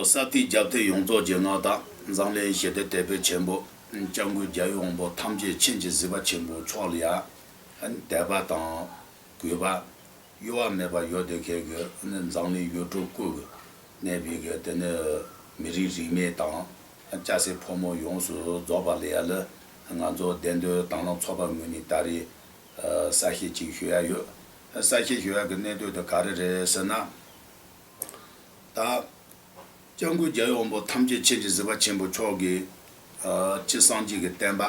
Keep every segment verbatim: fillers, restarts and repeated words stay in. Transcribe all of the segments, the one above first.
ས་མཐོའི་རྒྱལ་ཕྲན་ཡོངས་རྫོགས་ཀྱི་མངའ་བདག་འཛམ་གླིང་ཞི་བདེ་དད་པའི་ཆེན་པོ། སྐྱབས་མགོན་རྒྱལ་བའི་དབང་པོ་ཐམས་ཅད་མཁྱེན་ཅིང་གཟིགས་པ་ཆེན་པོ་མཆོག་ལ་ཡ། དད་པ་དང་གུས་པ་གཡོ་བ་མེད་པར་ཡོད་བསྡད་མཁན་གྱི་འཛམ་གླིང་ཡུལ་གྲུ་ཀུན་གྱི་གནས་པའི་གི་དེ་ནི་མི་རིགས་རིས་མེད་དང་སྐྱ་སེར་ཕོ་མོ་ཡོངས་སུ་རྫོགས་པ་ལ་ཡ་ལ། ང་ཚོ་བདེན་དོན་དང་བླངས་ཚོགས་པ་ངོས་ནས་ད་རེས་གསལ་བཤད་ཅིག་ཞུ་ཡ་ཡོད། གསལ་བཤད་ཞུ་ཡ་གི་གནད་དོན་དེ་ག་རེ་རེད་ཟེར་ན། ད། སྐྱབས་མགོན་རྒྱལ་བའི་དབང་པོ་ཐམས་ཅད་མཁྱེན་ཅིང་གཟིགས་པ་ཆེན་པོ་མཆོག་གིས། ཨ། སྤྱི་སངས་རྒྱས་ཀྱི་བསྟན་པ།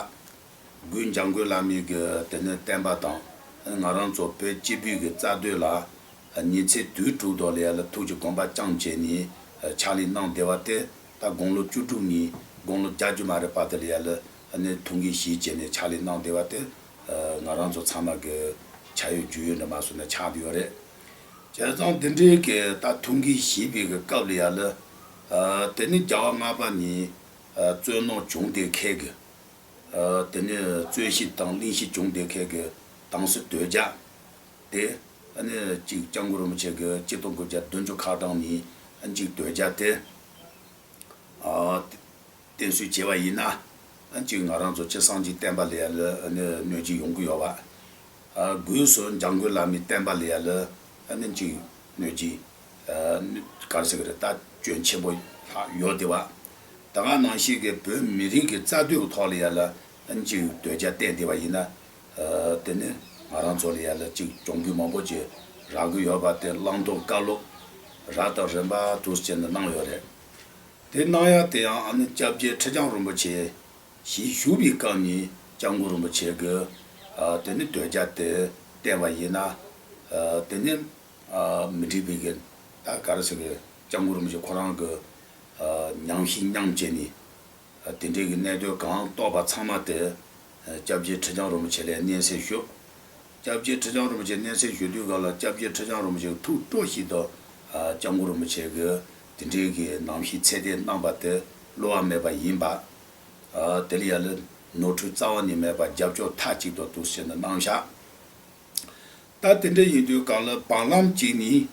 སྒོས་འཇམ་མགོན་བླ་མའི་གི་དེ་ནས་བསྟན་པ་དང་། ང་རང་ཚོ་བོད་སྤྱི་པའི་གི་རྩ་དོན་ལ། ཉི་ཚེ་དུས་དྲུག་ཐོག་ལ་ཡ་ལ་ཐུགས་ཀྱི་དགོངས་པ་བཅངས་བྱས་ནས་ཕྱག་ལས་གནང་བསྡད་པ་དེ། ད་དགུང་ལོ་བཅུ་དྲུག་ནས་དགུང་ལོ་བརྒྱད་ཅུ་མ་རེད་བར་དུ་ལ་ཡ་ལ་ནི་ཐུགས་འགན་བཞེས་བྱས་ནས་ཕྱག་ལས་གནང་བསྡད་པ་དེ། ང་རང་ཚོ་ཚང་མ་གི་ཆ་ཡོད་རྒྱུས་ཡོད་འདྲ་མ་སོང་ན་ཆགས་བསྡད་ཡོད་རེད། བྱས་ཙང་འདི་འདྲའི་གི་ད་ཐུགས་འགན་བཞེས་པའི་གི་སྐབས་ལ་ཡ་ལ། ཨ། དེ་ནི་རྒྱལ་བ་ལྔ་པ་ནས། ཨ། བཙོན་ནང་བྱུང་བསྡད་མཁན་གི། ཨ། དེ་ནི་རྩོད་གཞི་དང་གླེང་གཞི་བྱུང་བསྡད་མཁན་གི་དྭངས་གསལ་དོལ་རྒྱལ་དེ། ཨ་ནི་གཅིག་སྐྱབས་མགོན་རིན་པོ་ཆེ་གི་སྤྱི་ལོ་དགུ་བརྒྱ་བདུན་ཅུ་ཁ་གྲངས་ནས་གཅིག་དོལ་རྒྱལ་དེ། ཨ། བསྟེན་གསོལ་བྱས་པ་ཡིན་ན། ཨ། གཅིག་ང་རང་ཚོ་སྤྱི་སངས་རྒྱས་བསྟན་པ་ལ་ཡ་ལ་ཨ་ནི་གནོད་སྐྱེལ་ཡོང་གི་ཡོད་པ། ཨ། སྒོས་སུ་འཇམ་མགོན་བླ་མའི་བསྟན་པ་ལ་ཡ་ལ་ཨ་ནི་གཅིག་གནོད་སྐྱེལ། ཨ། ག་རེ་ཟེར་གི་རེད། ད་སྐྱོན་ཆེན་པོ་ལྷག་ཡོད་བསྡད་པ། ད་ག་ནང་བཞིན་གི་བོད་མི་རིགས་ཀྱི་རྩ་དོན་ཐོག་ལ་ཡ་ལ་ཨ་ནི་གཅིག་དོལ་རྒྱལ་བསྟེན་བསྡད་པ་ཡིན་ན། ཨ། དེ་ནི་ང་རང་ཚོ་ལ་ཡ་ལ་གཅིག་གྱོང་གུད་མང་པོ་ཅིག་རག་གི་ཡོད་པ་དེ་བླང་དོར་བཀའ་སློབ་རབ་དང་རིམ་པ་དུ་བྱས་ནས་གནང་ཡོད་རེད། དེ་གནང་ཡ་དེ་ཡང་ཨ་ནི་སྐྱབས་རྗེ་ཁྲི་བྱང་རིན་པོ་ཆེ་ཞིག་བཞུགས་པའི་སྐབས་ནས་སྐྱབས་མགོན་རིན་པོ་ཆེ་གི། ཨ། དེ་ནི་དོལ་རྒྱལ་དེ་བསྟེན་པ་ཡིན་ན། ཨ། དེ་ནི། ཨ། མི་འགྲིག་པའི་གི། ད་ག་རེ་ཟེར་གི། སྐྱབས་མགོན་རིན་པོ་ཆེ་ཁོ་རང་གི། ཨ། ཉམས་ཤིང་མཉམ་བྱས་ནས། ཨ། དེ་འདྲའི་གི་གནད་དོན་གང་རྟོགས་པ་ཚང་མ་དེ། ཨ། སྐྱབས་རྗེ་ཁྲི་བྱང་རིན་པོ་ཆེ་ལ་སྙན་སེང་ཞུ། སྐྱབས་རྗེ་ཁྲི་བྱང་རིན་པོ་ཆེ་སྙན་སེང་ཞུ་དུས་སྒང་ལ་སྐྱབས་རྗེ་ཁྲི་བྱང་རིན་པོ་ཆེ་ཐུགས་སྤྲོ་ཞིག་ཏུ། ཨ། སྐྱབས་མགོན་རིན་པོ་ཆེ་གིས་དེ་འདྲའི་གི་རྣམ་བཤད་ཚད་ལྡན་གནང་པ་དེ་བསླུ་བ་མེད་པ་ཡིན་པ། ཨ། དེ་ལ་ཡ་ལ་ནོར་འཁྲུལ་རྩ་བ་ནས་མེད་པ་རྒྱབ་སྐྱོར་མཐའ་གཅིག་ཏུ་འདུག་ཟེར་ནས་གནང་བཞག་ད་དེ་འདྲ་ཡིན་དུས་སྒང་ལ་བར་ལམ་གཅིག་ནས།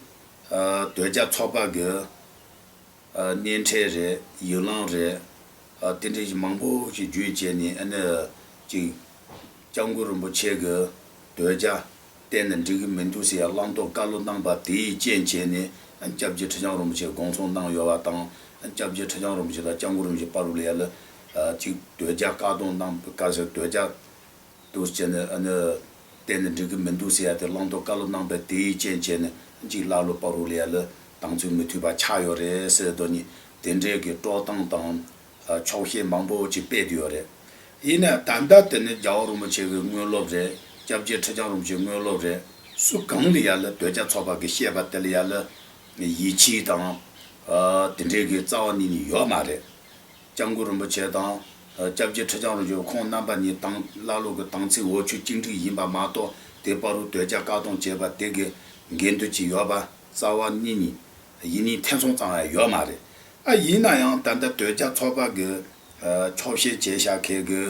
ཨ། དོལ་རྒྱལ་ཚོགས་པ་གི། ཨ། སྣེ་ཁྲིད་རེད། ཡིག་ལམ་རེད། ཨ། དེ་འདྲ་ཞིག་མང་པོ་ཞིག་བརྒྱུད་བྱས་ནས་ཨ་ནི་གཅིག་སྐྱབས་མགོན་རིན་པོ་ཆེ་གི་དོལ་རྒྱལ་བསྟེན་ནས་འགྲིག་གི་མི་འདུག་ཟེར་ཡ་བླང་དོར་བཀའ་སློབ་གནང་པ་དེའི་རྐྱེན་བྱས་ནས། ཨ། སྐྱབས་རྗེ་ཁྲི་བྱང་རིན་པོ་ཆེ་དགོངས་གསོལ་གནང་ཡོད་པ་དང་། ཨ། སྐྱབས་རྗེ་ཁྲི་བྱང་རིན་པོ་ཆེ་དང་སྐྱབས་མགོན་རིན་པོ་ཆེ་བར་དུ་ལ་ཡ་ལ། ཨ། གཅིག་དོལ་རྒྱལ་བཀག་སྡོམ་གནང་བ་ག་ཟེར། དོལ་རྒྱལ་དུ་བྱས་ནས་ཨ་ནི་བསྟེན་ནས་འགྲིག་གི་མི་འདུག་ཟེར་ཡ་དེ་བླང་དོར་བཀའ་སློབ་གནང་པའི་དེའི་རྐྱེན་བྱས་ནས་གཅིག་ཀླ་ཀློ་བར་དུ་ལ་ཡ་ལ་དམ་ཚིག་མི་མཐུན་པ་ཆགས་ཡོད་རེད་ཟེར་དོ་ནི། དེ་འདྲའི་གི་དཀྲོག་གཏམ་དང་། ཨ། འཁྱོག་བཤད་མང་པོ་ཅིག་སྤེལ་བསྡད་ཡོད་རེད། ཡིན་ན་ད་ལྟ་དེ་ནི་རྒྱལ་བ་རིན་པོ་ཆེ་གི་དངོས་སློབ་རེད། སྐྱབས་རྗེ་ཁྲི་བྱང་རིན་པོ་ཆེའི་དངོས་སློབ་རེད། སུ་གང་ལ་ཡ་ལ་དོལ་རྒྱལ་ཚོགས་པ་གི་བཤད་པ་དེ་ལ་ཡ་ལ་ཡིད་ཆེས་དང་། ཨ། དེ་འདྲའི་གི་རྩ་བ་ཉིད་ནས་ཡོད་མ་རེད། སྐྱབས་མགོན་རིན་པོ་ཆེ་དང་། ཨ། སྐྱབས་རྗེ་ཁྲི་བྱང་རིན་པོ་ཆེ་ཁོང་རྣམ་པ་གཉིས་དང་ཀླ་ཀློ་གི་དམ་ཚིག་འོ་ཆུ་གཅིག་འདྲེས་ཡིན་པ་མ་གཏོགས། དེ་བར་དུ་དོལ་རྒྱལ་བཀག་སྡོམ་བྱས་པ་དེ་གི་འགལ་འདུ་ཅིག་ཡོད་པ་རྩ་བ་ཉིད་ནས་ཡིད་གཉིས་ཐེ་ཚོམ་ཙམ་ཡང་ཡོད་མ་རེད། ཨ། ཡིན་ན་ཡང་ད་ལྟ་དོལ་རྒྱལ་ཚོགས་པ་གི། ཨ། འཁྱོག་བཤད་བྱས་བཞག་མཁན་གི།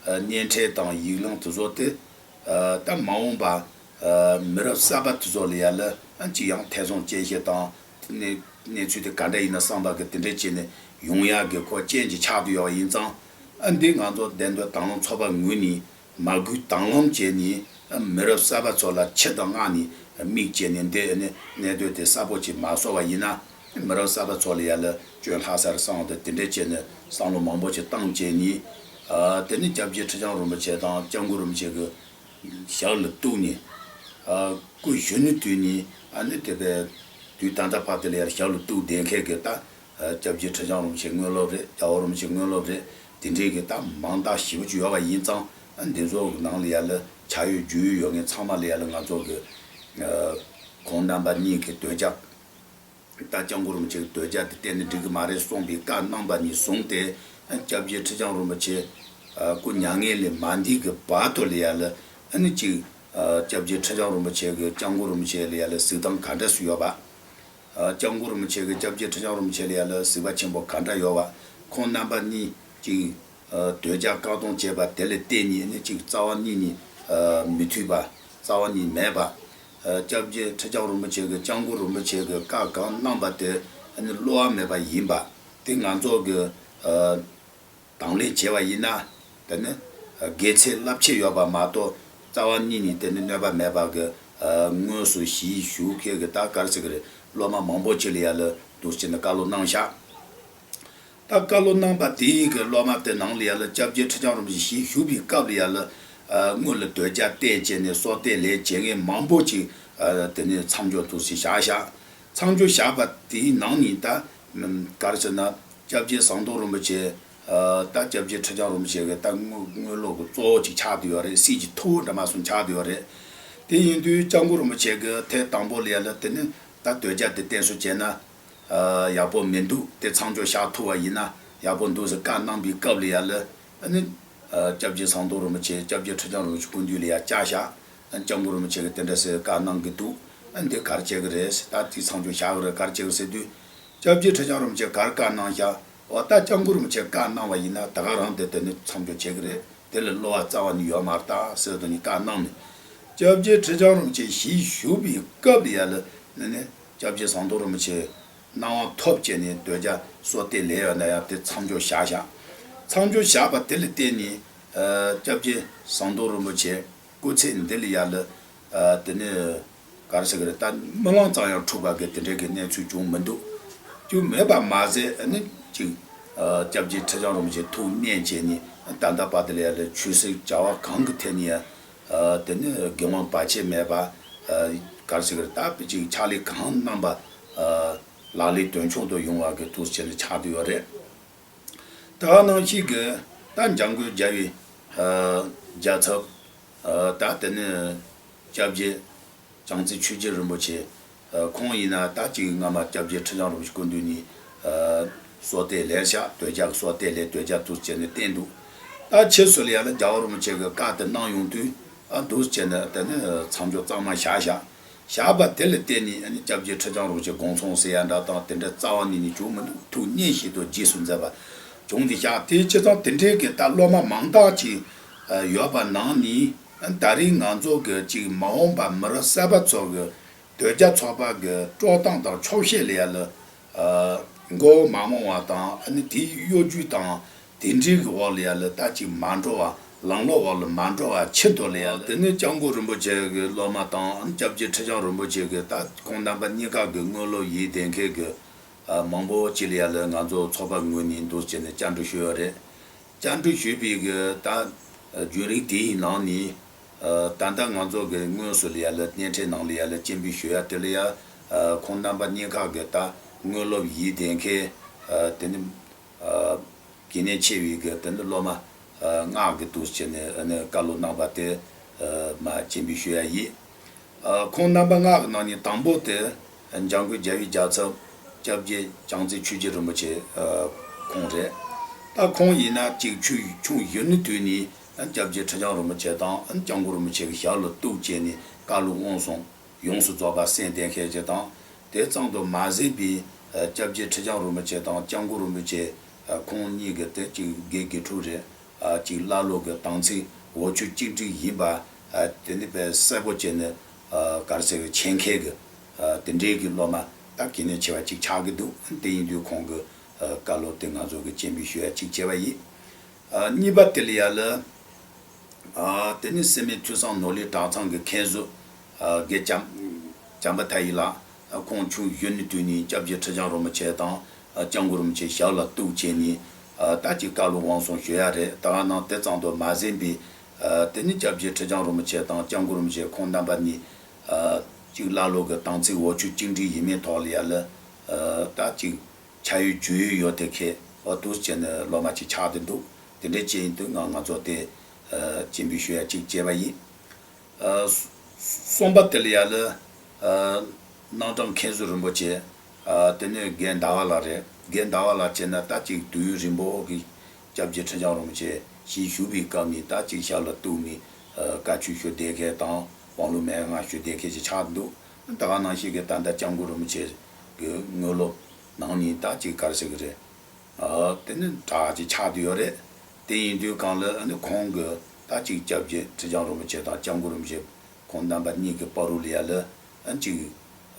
ཨ། སྣེ་ཁྲིད་དང་ཡིག་ལམ་དེ་ཚོ་དེ། ཨ། ད་མ་འོངས་པ། ཨ། མི་རབས་གསར་པ་དེ་ཚོ་ལ་ཡ་ལ་ཨ་ཅིག་ཡང་ཐེ་ཚོམ་སྐྱེ་བཤད་དང་། གནས་གནས་ཚུལ་དེ་ག་འདྲ་ཡིན་ན་བསམ་པ་གི་དེ་འདྲ་བྱས་ནས་ཡོང་ཡག་གི་ཁོ་རྐྱེན་ཅིག་ཆགས་བསྡད་ཡོད་པ་ཡིན་ཙང་། ཨ། འདི་ང་ཚོ་བདེན་དོན་དང་བླངས་ཚོགས་པ་ངོས་ནས་མ་གུས་དང་ལེན་བྱས་ནས། ཨ། མི་རབས་གསར་པ་ཚོ་ལ་ཕྱི་དང་ནང་ནས་མིག་བྱས་ནས་འདི་ནི་གནད་དོན་དེ་གསལ་པོ་ཅིག་མ་བཟོ་བ་ཡིན་ན། མི་རབས་གསར་པ་ཚོ་ལ་ཡ་ལ་སྐྱོན་ལྷག་ས་རེད་བསམ་སྟེ་དེ་འདྲ་བྱས་ནས་བསམ་བློ་མང་པོ་ཅིག་བཏང་བྱས་ནས། ཨ། དེ་ནི་སྐྱབས་རྗེ་ཁྲི་བྱང་རིན་པོ་ཆེ་དང་སྐྱབས་མགོན་རིན་པོ་ཆེ་གི་ཞབས་ལ་གཏུགས་ནས། ཨ། སྐུ་གཞོན་ནུའི་དུས་ནས་ཨ་ནི་དེ་བས་དུས་ད་ལྟ་བར་དུ་ལ་ཡ་ཞབས་ལ་གཏུགས་བསྡད་མཁན་གྱི་ད། ཨ། སྐྱབས་རྗེ་ཁྲི་བྱང་རིན་པོ་ཆེ་དངོས་སློབ་རེད། རྒྱལ་བ་རིན་པོ་ཆེ་དངོས་སློབ་རེད། དེ་འདྲའི་གི་ད་མང་དག་ཞེ་པོ་ཅིག་ཡོད་པ་ཡིན་ཙང་། ཨ། འདི་ཚོ་གི་ནང་ལ་ཡ་ལ་ཆ་ཡོད་རྒྱུས་ཡོད་ཡོད་མཁན་ཚང་མ་ལ་ཡ་ལ་ང་ཚོ་གི། ཨ། ཁོང་རྣམ་པ་གཉིས་ཀྱི་དོལ་རྒྱལ། ད་སྐྱབས་མགོན་རིན་པོ་ཆེ་གི་དོལ་རྒྱལ་དེ་བསྟེན་ནས་འགྲིག་གི་མ་རེད་གསུངས་པའི་བཀའ་གནང་པ་ནས་བཟུང་སྟེ། ཨ། སྐྱབས་རྗེ་ཁྲི་བྱང་རིན་པོ་ཆེ། ཨ། སྐུ་མྱ་ངན་ལས་མ་འདས་ཀྱི་བར་དུ་ལ་ཡ་ལ་ཨ་ནི་གཅིག། ཨ། སྐྱབས་རྗེ་ཁྲི་བྱང་རིན་པོ་ཆེ་གིས་སྐྱབས་མགོན་རིན་པོ་ཆེ་ལ་ཡ་ལ་གཟིགས་སྟངས་ག་འདྲ་སུ་ཡོད་པ། ཨ། སྐྱབས་མགོན་རིན་པོ་ཆེ་གིས་སྐྱབས་རྗེ་ཁྲི་བྱང་རིན་པོ་ཆེ་ལ་ཡ་ལ་གཟིགས་པ་ཆེན་པོ་ག་འདྲ་ཡོད་པ། ཁོང་རྣམ་པ་གཉིས་གཅིག། ཨ། དོལ་རྒྱལ་བཀག་སྡོམ་བྱས་པ་དེ་ལ་བརྟེན་ནས་ནི་གཅིག་རྩ་བ་ཉིད་ནས། ཨ། མི་མཐུན་པ། རྩ་བ་ཉིད་མེད་པ། ཨ། སྐྱབས་རྗེ་ཁྲི་བྱང་རིན་པོ་ཆེ་གིས་སྐྱབས་མགོན་རིན་པོ་ཆེ་གི་བཀའ་གང་གནང་པ་དེ་ཨ་ནི་བསླུ་བ་མེད་པ་ཡིན་པ། དེ་ང་ཚོ་གི་ཨ་དང་ལེན་བྱས་པ་ཡིན་ན། དེ་ནི་དགེ་མཚན་རླབས་ཆེན་ཡོད་པ་མ་གཏོགས། རྩ་བ་ཉིད་ནས་དེ་ནི་གནོད་པ་མེད་པ་གི་ཨ་དངོས་སུ་ཞུས་བཞུགས་མཁན་གི་ད་ག་རེ་ཟེར་གི་རེད། སློབ་མ་མང་པོ་ཅིག་ལ་ཡ་ལ་འདུག་སེ་བྱས་ནས་བཀའ་སློབ་གནང་ཤག་ད་བཀའ་སློབ་གནང་པ་དེའི་གི་སློབ་མ་དེ་ནང་ལ་ཡ་ལ་སྐྱབས་རྗེ་ཁྲི་བྱང་རིན་པོ་ཆེ་ཞལ་བཞུགས་པའི་སྐབས་ལ་ཡ་ལ་ཨ་སྔོན་ལ་དོལ་རྒྱལ་བསྟེན་བྱས་ནས་སྲོག་གཏད་ལས་བྱེད་མཁན་མང་པོ་ཅིག་ཨ་དེ་ནས་མཚམས་འཇོག་འདུག་སེ་བཞག་ཤག་མཚམས་འཇོག་བཞག་པ་དེའི་ནང་ནས་ད་ག་རེ་ཟེར་ན། སྐྱབས་རྗེ་ཟམ་གདོང་རིན་པོ་ཆེ། ཨ་ད་སྐྱབས་རྗེ་ཁྲི་བྱང་རིན་པོ་ཆེ་གི་ད་དངོས་དངོས་སློབ་ཀྱི་གཙོ་བོ་ཅིག་ཆགས་བསྡད་ཡོད་རེད། སྲིད་ཀྱི་ཐུ་བོ་འདྲ་མ་སོང་ཆགས་བསྡད་ཡོད་རེད། དེ་ཡིན་དུས་སྐྱབས་མགོན་རིན་པོ་ཆེ་གི་ཐེངས་དང་པོ་ལ་ཡ་ལ་དེ་ནི་ད་དོལ་རྒྱལ་དེ་བསྟེན་གསོལ་བྱས་ན་ཨ་ཡག་པོ་མི་འདུག་དེ་མཚམས་འཇོག་བཞག་ཐུབ་པ་ཡིན་ན་ཡག་པོ་འདུག་ཟེར་བཀའ་གནང་པའི་སྐབས་ལ་ཡ་ལ། ཨ་ནི་ཨ་སྐྱབས་རྗེ་ཟམ་གདོང་རིན་པོ་ཆེ་སྐྱབས་རྗེ་ཁྲི་བྱང་རིན་པོ་ཆེ་སྐུ་མདུན་ལ་ཡ་བཅར་ཤག་ཨ་སྐྱབས་མགོན་རིན་པོ་ཆེ་གིས་དེ་འདྲ་ཟེར་བཀའ་གནང་གི་འདུག་ཨ་འདི་ག་རེ་བྱེད་ཀྱི་རེད་ཟེར། ད་དེ་མཚམས་འཇོག་བཞག་གི་རེད། ག་རེ་བྱེད་ཀྱི་རེད་ཟེར་དུས། སྐྱབས་རྗེ་ཁྲི་བྱང་རིན་པོ་ཆེ་ག་རེ་བཀའ་གནང་ཤག་འོ་ད་སྐྱབས་མགོན་རིན་པོ་ཆེ་བཀའ་གནང་བ་ཡིན་ན་ད་ག་རང་དེ་དེ་ནི་མཚམས་འཇོག་བྱེད་ཀྱི་རེད། དེ་ལ་གློ་བ་རྩ་བ་ནས་ཡོད་མ་རེད་ད་ཟེར་དུས་ནི་བཀའ་གནང་ནས། སྐྱབས་རྗེ་ཁྲི་བྱང་རིན་པོ་ཆེ་ཞལ་བཞུགས་པའི་སྐབས་ལ་ཡ་ལ་ནི་ནི་སྐྱབས་རྗེ་ཟམ་གདོང་རིན་པོ་ཆེ་གནང་བ་ཐོབ་བྱས་ནས་དོལ་རྒྱལ་སྲོག་གཏད་ལས་ཡོད་ན་ཡང་དེ་མཚམས་འཇོག་བཞག་བཞག་མཚམས་འཇོག་བཞག་པ་དེ་ལ་བརྟེན་ནས་ཨ་སྐྱབས་རྗེ་ཟམ་གདོང་རིན་པོ་ཆེ་སྐུ་ཚེ་འདི་ལ་ཡ་ལ་ཨ་དེ་ནི་ག་རེ་ཟེར་གི་རེད། ད་རྨི་ལམ་ཙམ་ཡང་འཁྲུག་པ་གི་དེ་འདྲའི་གི་གནས་ཚུལ་བྱུང་མི་འདུག་བྱུང་མེད་པ་མ་ཟད་ཨ་ནི་ཅིག་ཨ་སྐྱབས་རྗེ་ཁྲི་བྱང་རིན་པོ་ཆེ་ཐུགས་མཉེས་བྱས་ནས་ད་ལྟ་བར་དུ་ལ་ཡ་ལ་ཆོས་སྲིད་བྱ་བ་གང་གི་ཐད་ནས་ཡ་ཨ་དེ་ནི་འགན་དབང་བར་ཆད་མེད་པ་ཨ་ག་རེ་ཟེར་གི་རེད། ད་དཔེ་ཅིག་ཕྱག་ལས་གང་གནང་པ་ཨ་ལག་ལེན་དོན་ཆུང་དུ་ཡོང་བ་གི་འདུག་སེ་བྱས་ནས་ཆགས་བསྡད་ཡོད་རེད། ད་ག་ནང་བཞིན་གྱི་ད་འཇམ་མགོན་རྒྱལ་བའི་ཨ་རྒྱལ་ཚབ་ཨ་ད་དེ་ནི་སྐྱབས་རྗེ་བྱང་རྩེ་ཆོས་རྗེ་རིན་པོ་ཆེ་ཨ་ཁོང་ཡིན་ན་ད་ཅིག་སྔ་མ་སྐྱབས་རྗེ་ཁྲི་བྱང་རིན་པོ་ཆེ་སྐུ་མདུན་ནས་ཨ་སྲོག་གཏད་ལས་ཤག་དོལ་རྒྱལ་གྱི་སྲོག་གཏད་ལས་དོལ་རྒྱལ་འདུག་སེ་བྱས་ནས་བསྟེན་འདུག་ད་ཕྱིས་སུ་ལ་ཡ་ལ་རྒྱལ་བ་རིན་པོ་ཆེ་གི་བཀའ་དེ་གནང་ཡོང་དུས་ཨ་འདུག་སེ་བྱས་ནས་དེ་ནི་མཚམས་འཇོག་གཙང་མ་བཞག་བཞག་བཞག་པ་དེ་ལ་བརྟེན་ནས་ཨ་ནི་སྐྱབས་རྗེ་ཁྲི་བྱང་རིན་པོ་ཆེ་དགོངས་སོང་ཟེར་ཡ་འདྲ་དང་དེ་འདྲ་རྩ་བ་ཉིད་ནས་བྱུང་མི་འདུག་ཐུགས་མཉེས་བཞིན་དུ་རྗེས་སུ་མཛད་པ་བྱུང་སྟེ་བཞག་དེའི་ཕྱིར་ཙང་དེ་འདྲའི་གི་ད་སློབ་མ་མང་དག་ཅིག་ཡོད་པ་ནང་ནས་ད་རེས་ང་ཚོ་གི་ཅིག་མ་འོངས་པ་མི་རབས་གསར་པ་ཚོ་གི་དོལ་རྒྱལ་ཚོགས་པ་གི་དཀྲོག་གཏམ་དང་འཁྱོག་བཤད་ལ་ཡ་ལ་མགོ་མ་རྨོངས་པ་དང་ཨ་ནི་དེའི་གཡོ་ཇུས་དང་། དེ་འདྲའི་གི་འོག་ལ་ཡ་ལ་ད་ཅིག་མ་འགྲོ་བ་ལམ་ལོག་འོག་ལ་མ་འགྲོ་བ་ཆེད་དུ་ལ་ཡ་ལ་དེ་ནི་སྐྱབས་མགོན་རིན་པོ་ཆེ་གི་སློབ་མ་དང་སྐྱབས་རྗེ་ཁྲི་བྱང་རིན་པོ་ཆེ་གི་ད་ཁོང་རྣམ་པ་གཉིས་ཀ་གི་དངོས་སློབ་ཡིད་བདེ་མཁན་གི་ཨ་མང་པོ་ཅིག་ལ་ཡ་ལ་ང་ཚོ་ཚོགས་པ་ངོས་ནས་འདུག་སེ་བྱས་ནས་བཅར་འདྲི་ཞུས་ཡོད་རེད། བཅར་འདྲི་ཞུས་པའི་གི་ད་བརྒྱུད་རིམ་དེའི་ནང་ནས་ཨ་ད་ལྟ་ང་ཚོ་གི་དངོས་སུ་ལ་ཡ་ལ་བརྙན་འཕྲིན་ནང་ལ་ཡ་ལ་སྤྱན་འབུལ་ཞུ་ཡ་དེ་ལ་ཡ་ཨ་ཁོང་རྣམ་པ་གཉིས་ཀ་གི་ད་དངོས་སློབ་ཡིད་བདེ་མཁན་ཨ་དེ་ནི། ཨ་གལ་གནད་ཆེ་བའི་གི་དེ་ནི་སློབ་མ་ཨ་ལྔ་གི་འདུག་སེ་བྱས་ནས་ཨ་ནི་བཀའ་སློབ་གནང་བ་དེ་ཨ་མ་སྤྱན་འབུལ་ཞུ་ཡ་ཡིན། ཨ་ཁོང་རྣམ་པ་ལྔ་གི་ནང་ནས་དང་པོ་དེ་འཇམ་མགོན་རྒྱལ་བའི་རྒྱལ་ཚབ་སྐྱབས་རྗེ་བྱང་རྩེ་ཆོས་རྗེ་རིན་པོ་ཆེ་ཨ་ཁོང་རེད། ད་ཁོང་ཡིན་ན་གཅིག་ཆུང་ཆུང་གཞོན་ནུའི་དུས་ནས་ཨ་སྐྱབས་རྗེ་ཁྲི་བྱང་རིན་པོ་ཆེ་དང་ཨ་སྐྱབས་མགོན་རིན་པོ་ཆེ་གི་ཞབས་ལ་གཏུགས་བྱས་ནས་བཀའ་སློབ་དབང་གསུམ་ཡོངས་སུ་རྫོགས་པ་གསན་བསྡད་མཁན་ཅིག་དང་། དེ་ཙམ་དུ་མ་ཟད་པའི་ཨ་སྐྱབས་རྗེ་ཁྲི་བྱང་རིན་པོ་ཆེ་དང་སྐྱབས་མགོན་རིན་པོ་ཆེ་ཨ་ཁོང་གཉིས་ཀྱི་དེ་གཅིག་དགེ་དགེ་ཕྲུག་རེད། ཨ་གཅིག་ཀླ་ཀློ་གི་དམ་ཚིག་འོ་ཆོས་གཅིག་སྒྲིལ་ཡིན་པ་ཨ་དེ་ནི་དཔེ་གསལ་པོ་བྱས་ནས་ཨ་ག་རེ་ཟེར་བའི་མཁྱེན་མཁན་གྱི་ཨ་དེ་འདྲའི་གི་སློབ་མ་ད་གལ་གནད་ཆེ་བ་གཅིག་ཆགས་ཀྱི་འདུག་དེ་ཡིན་དུས་ཁོང་གི་ཨ་བཀའ་སློབ་དེ་ང་ཚོ་གི་སྤྱན་འབུལ་ཞུ་ཡ་གཅིག་བྱས་པ་ཡིན། ཨ་གཉིས་པ་དེ་ལ་ཡ་ལ་ཨ་དེ་ནི་སེར་སྨད་ཐོས་བསམ་ནོར་གླིང་གྲྭ་ཚང་གི་མཁན་ཟུར་ཨ་དགེ་བྱམས་བྱམས་པ་མཐའ་ཡས་ལགས། ཨ་ཁོང་ཆུང་གཞོན་ནུའི་དུས་ནས་སྐྱབས་རྗེ་ཁྲི་བྱང་རིན་པོ་ཆེ་དང་ཨ་སྐྱབས་མགོན་རིན་པོ་ཆེ་ཞབས་ལ་གཏུགས་བྱས་ནས་ཨ་ད་ཅིག་བཀའ་སློབ་དབང་གསུམ་ཞུ་ཡ་རེད། ད་ག་ནང་དེ་ཙམ་དུ་མ་ཟད་པའི་ཨ་དེ་ནི་སྐྱབས་རྗེ་ཁྲི་བྱང་རིན་པོ་ཆེ་དང་སྐྱབས་མགོན་རིན་པོ་ཆེ་ཁོང་རྣམ་པ་གཉིས་ཨ་ཅིག་ཀླ་ཀློ་གི་དམ་ཚིག་འོ་ཆོས་གཅིག་སྒྲིལ་ཡིན་མིན་ཐོག་ལ་ཡ་ལ་ཨ་ད་ཅིག་ཆ་ཡོད་རྒྱུས་ཡོད་ཡོད་དེ་ཁེ་འོ་འདུག་སེ་བྱས་ནས་སློབ་མ་ཅིག་ཆགས་བསྡད་འདུག་དེ་འདྲའི་ཅིག་ཡིན་དུས་ང་ང་ཚོ་དེ་ཨ་སྤྱན་འབུལ་ཞུ་ཡ་ཅིག་བྱས་པ་ཡིན། ཨ་གསུམ་པ་དེ་ལ་ཡ་ལ་ཨ་སྣང་གྲགས་མཁན་ཟུར་རིན་པོ་ཆེ་ཨ་དེ་ནས་རྒན་ཟླ་བ་ལགས་རེད། རྒན་ཟླ་བ་ལགས་བྱས་ན་ད་ཅིག་དུས་ཡུན་རིང་པོ་གི་སྐྱབས་རྗེ་ཁྲི་བྱང་རིན་པོ་ཆེ་ཞལ་བཞུགས་པའི་སྐབས་ནས་ད་ཅིག་ཞབས་ལ་གཏུགས་ནས་ཨ་བཀའ་ཆོས་ཞུ་བསྡད་མཁན་དང་དབང་ལུང་མན་ངག་ཞུ་བསྡད་མཁན་ཅིག་ཆགས་འདུག་ད་ག་ནང་བཞིན་གྱི་ད་ལྟ་སྐྱབས་མགོན་རིན་པོ་ཆེ་གི་དངོས་སློབ་ནང་ནས་ད་ཅིག་ག་རེ་ཟེར་གི་རེད། ཨ་དེ་ནི་དྲག་ཅིག་ཆགས་བསྡད་ཡོད་རེད། དེ་ཡིན་དུས་གང་ལ་ཨ་ནི་ཁོང་གི་ད་ཅིག་སྐྱབས་རྗེ་ཁྲི་བྱང་རིན་པོ་ཆེ་དང་སྐྱབས་མགོན་རིན་པོ་ཆེ་ཁོང་རྣམ་པ་གཉིས་ཀྱི་བར་དུ་ལ་ཡ་ལ་ཨ་ཅིག་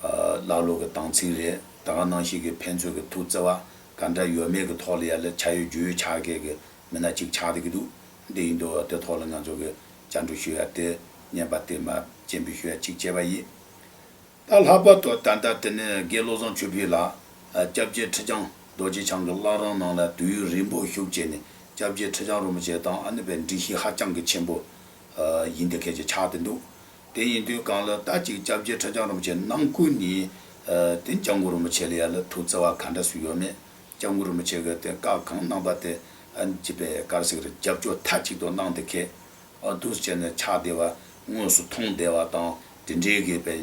ཨ་ཀླ་ཀློ་གི་དམ་ཚིག་རེད། ད་ག་ནང་བཞིན་གྱི་ཕན་ཚུན་གྱི་ཐུགས་བརྩེ་བ་ ག་འདྲ་ཡོད་མེད་ཀྱི་ཐོག་ལ་ཡ་ལ་ཆ་ཡོད་རྒྱུས་ཡོད་ཆགས་མཁན་གྱི་མི་སྣ་གཅིག་ཆགས་བསྡད་ཀྱི་འདུག་འདི་ཡིན་དུས་དེ་ཐོག་ལ་ང་ཚོ་གི་བཅར་འདྲི་ཞུ་ཡ་དེ་བརྙན་པར་དེ་མར་སྤྱན་འབུལ་ཞུ་ཡ་གཅིག་བྱས་པ་ཡིན། ད་ལྷག་པར་དུ་ད་ལྟ་དེ་ནས་དགེ་བློ་བཟང་ཆོས་འཕེལ་ལགས་སྐྱབས་རྗེ་ཁྲི་བྱང་རྡོ་རྗེ་འཆང་གི་བླ་བྲང་ནང་ལ་དུས་ཡུན་རིང་པོ་བཞུགས་བྱས་ནས་སྐྱབས་རྗེ་ཁྲི་བྱང་རིན་པོ་ཆེ་དང་ཨ་ནི་པའི་འདྲིས་ཤིག་ཧ་ཅང་གི་ཆེན་པོ་ཡིན་དེ་སྐད་ཆ་ཆགས་བསྡད་འདུག་དེ་ཡིན་དུས་གང་ལ་ད་ཅིག་སྐྱབས་རྗེ་ཁྲི་བྱང་རིན་པོ་ཆེ་ནང་ཁུལ་ནས་དེ་སྐྱབས་མགོན་རིན་པོ་ཆེ་ལ་ཡ་ལ་ཐུགས་བརྩེ་བ་ག་འདྲ་སུ་ཡོད་མེད། སྐྱབས་མགོན་རིན་པོ་ཆེ་གི་དེ་བཀའ་གང་གནང་པ་དེ་ཨ་ནི་ཅི་པའི་ག་རེ་ཟེར་གི་རེད། རྒྱབ་སྐྱོར་མཐའ་གཅིག་ཏུ་གནང་དེ་ཁེ། ཨ་འདུག་སེ་བྱས་ནས་ཆགས་བསྡད་པ་དངོས་སུ་མཐོང་བསྡད་པ་དང་དེ་འདྲའི་གི་པའི་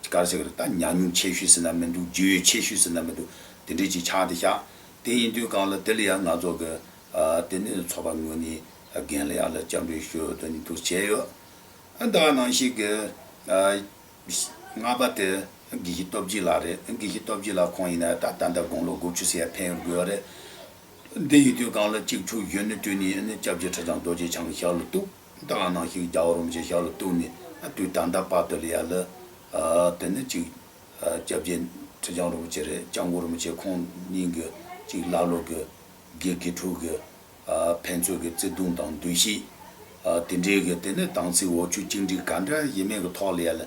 ག་རེ་ཟེར་གི་རེད། ད་ཉམས་མྱོང་ཆེ་ཤོས་ཟེར་ན་མི་འདུག་རྒྱུས་ཡོད་ཆེ་ཤོས་ཟེར་ན་མི་འདུག་དེ་འདྲའི་ཅིག་ཆགས་བསྡད་ཤག་དེ་ཡིན་དུས་གང་ལ་དེ་ལ་ཡང་ང་ཚོ་གི་ཨ་དེ་ནི་ཚོགས་པ་ངོས་ནས་རྒན་ལ་ཡང་ལ་སྐྱབས་འགྲོ་ཞུ་དོན་ནི་འདུག་བྱས་ཡོད། ཨ་ད་ག་ནང་བཞིན་གི་ཨ་ལྔ་པ་དེ་དགེ་བཤེས་སྟོབས་རྒྱས་ལགས་རེད། དགེ་བཤེས་སྟོབས་རྒྱས་ལགས་ཁོང་ཡིན་ན་ད་ད་ལྟ་དགུང་ལོ་དགུ་བཅུ་ཟེར་ཡ་ཕེབས་ཡོང་གི་ཡོད་རེད། འདི་ཡིན་དུས་གང་ལ་གཅིག་ཆུ་གཞོན་ནུ་དུས་ནས་ནི་སྐྱབས་རྗེ་ཁྲི་བྱང་རྡོ་རྗེ་འཆང་གི་ཞབས་ལ་གཏུགས། ད་ག་ནང་བཞིན་རྒྱལ་བ་རིན་པོ་ཆེ་ཞབས་ལ་གཏུགས་ནས་ཨ་དུས་ད་ལྟ་བར་དུ་ལ་ཡ་ལ་ཨ་དེ་ནི་གཅིག་ཨ་སྐྱབས་རྗེ་ཁྲི་བྱང་རིན་པོ་ཆེ་རེད། སྐྱབས་མགོན་རིན་པོ་ཆེ་ཁོང་གཉིས་ཀྱི་གཅིག་བླ་སློབ་ཀྱི་དགེ་དགེ་ཕྲུག་གི་ཨ་ཕན་ཚུན་གྱི་བརྩེ་དུང་དང་འདུ་ཤེས་ཨ་དེ་འདྲའི་གི་དེ་ནི་དམ་ཚིག་འོ་ཆུ་གཅིག་འདྲའི་ག་འདྲ་ཡིན་མིན་གྱི་ཐོག་ལ་ཡ་ལ་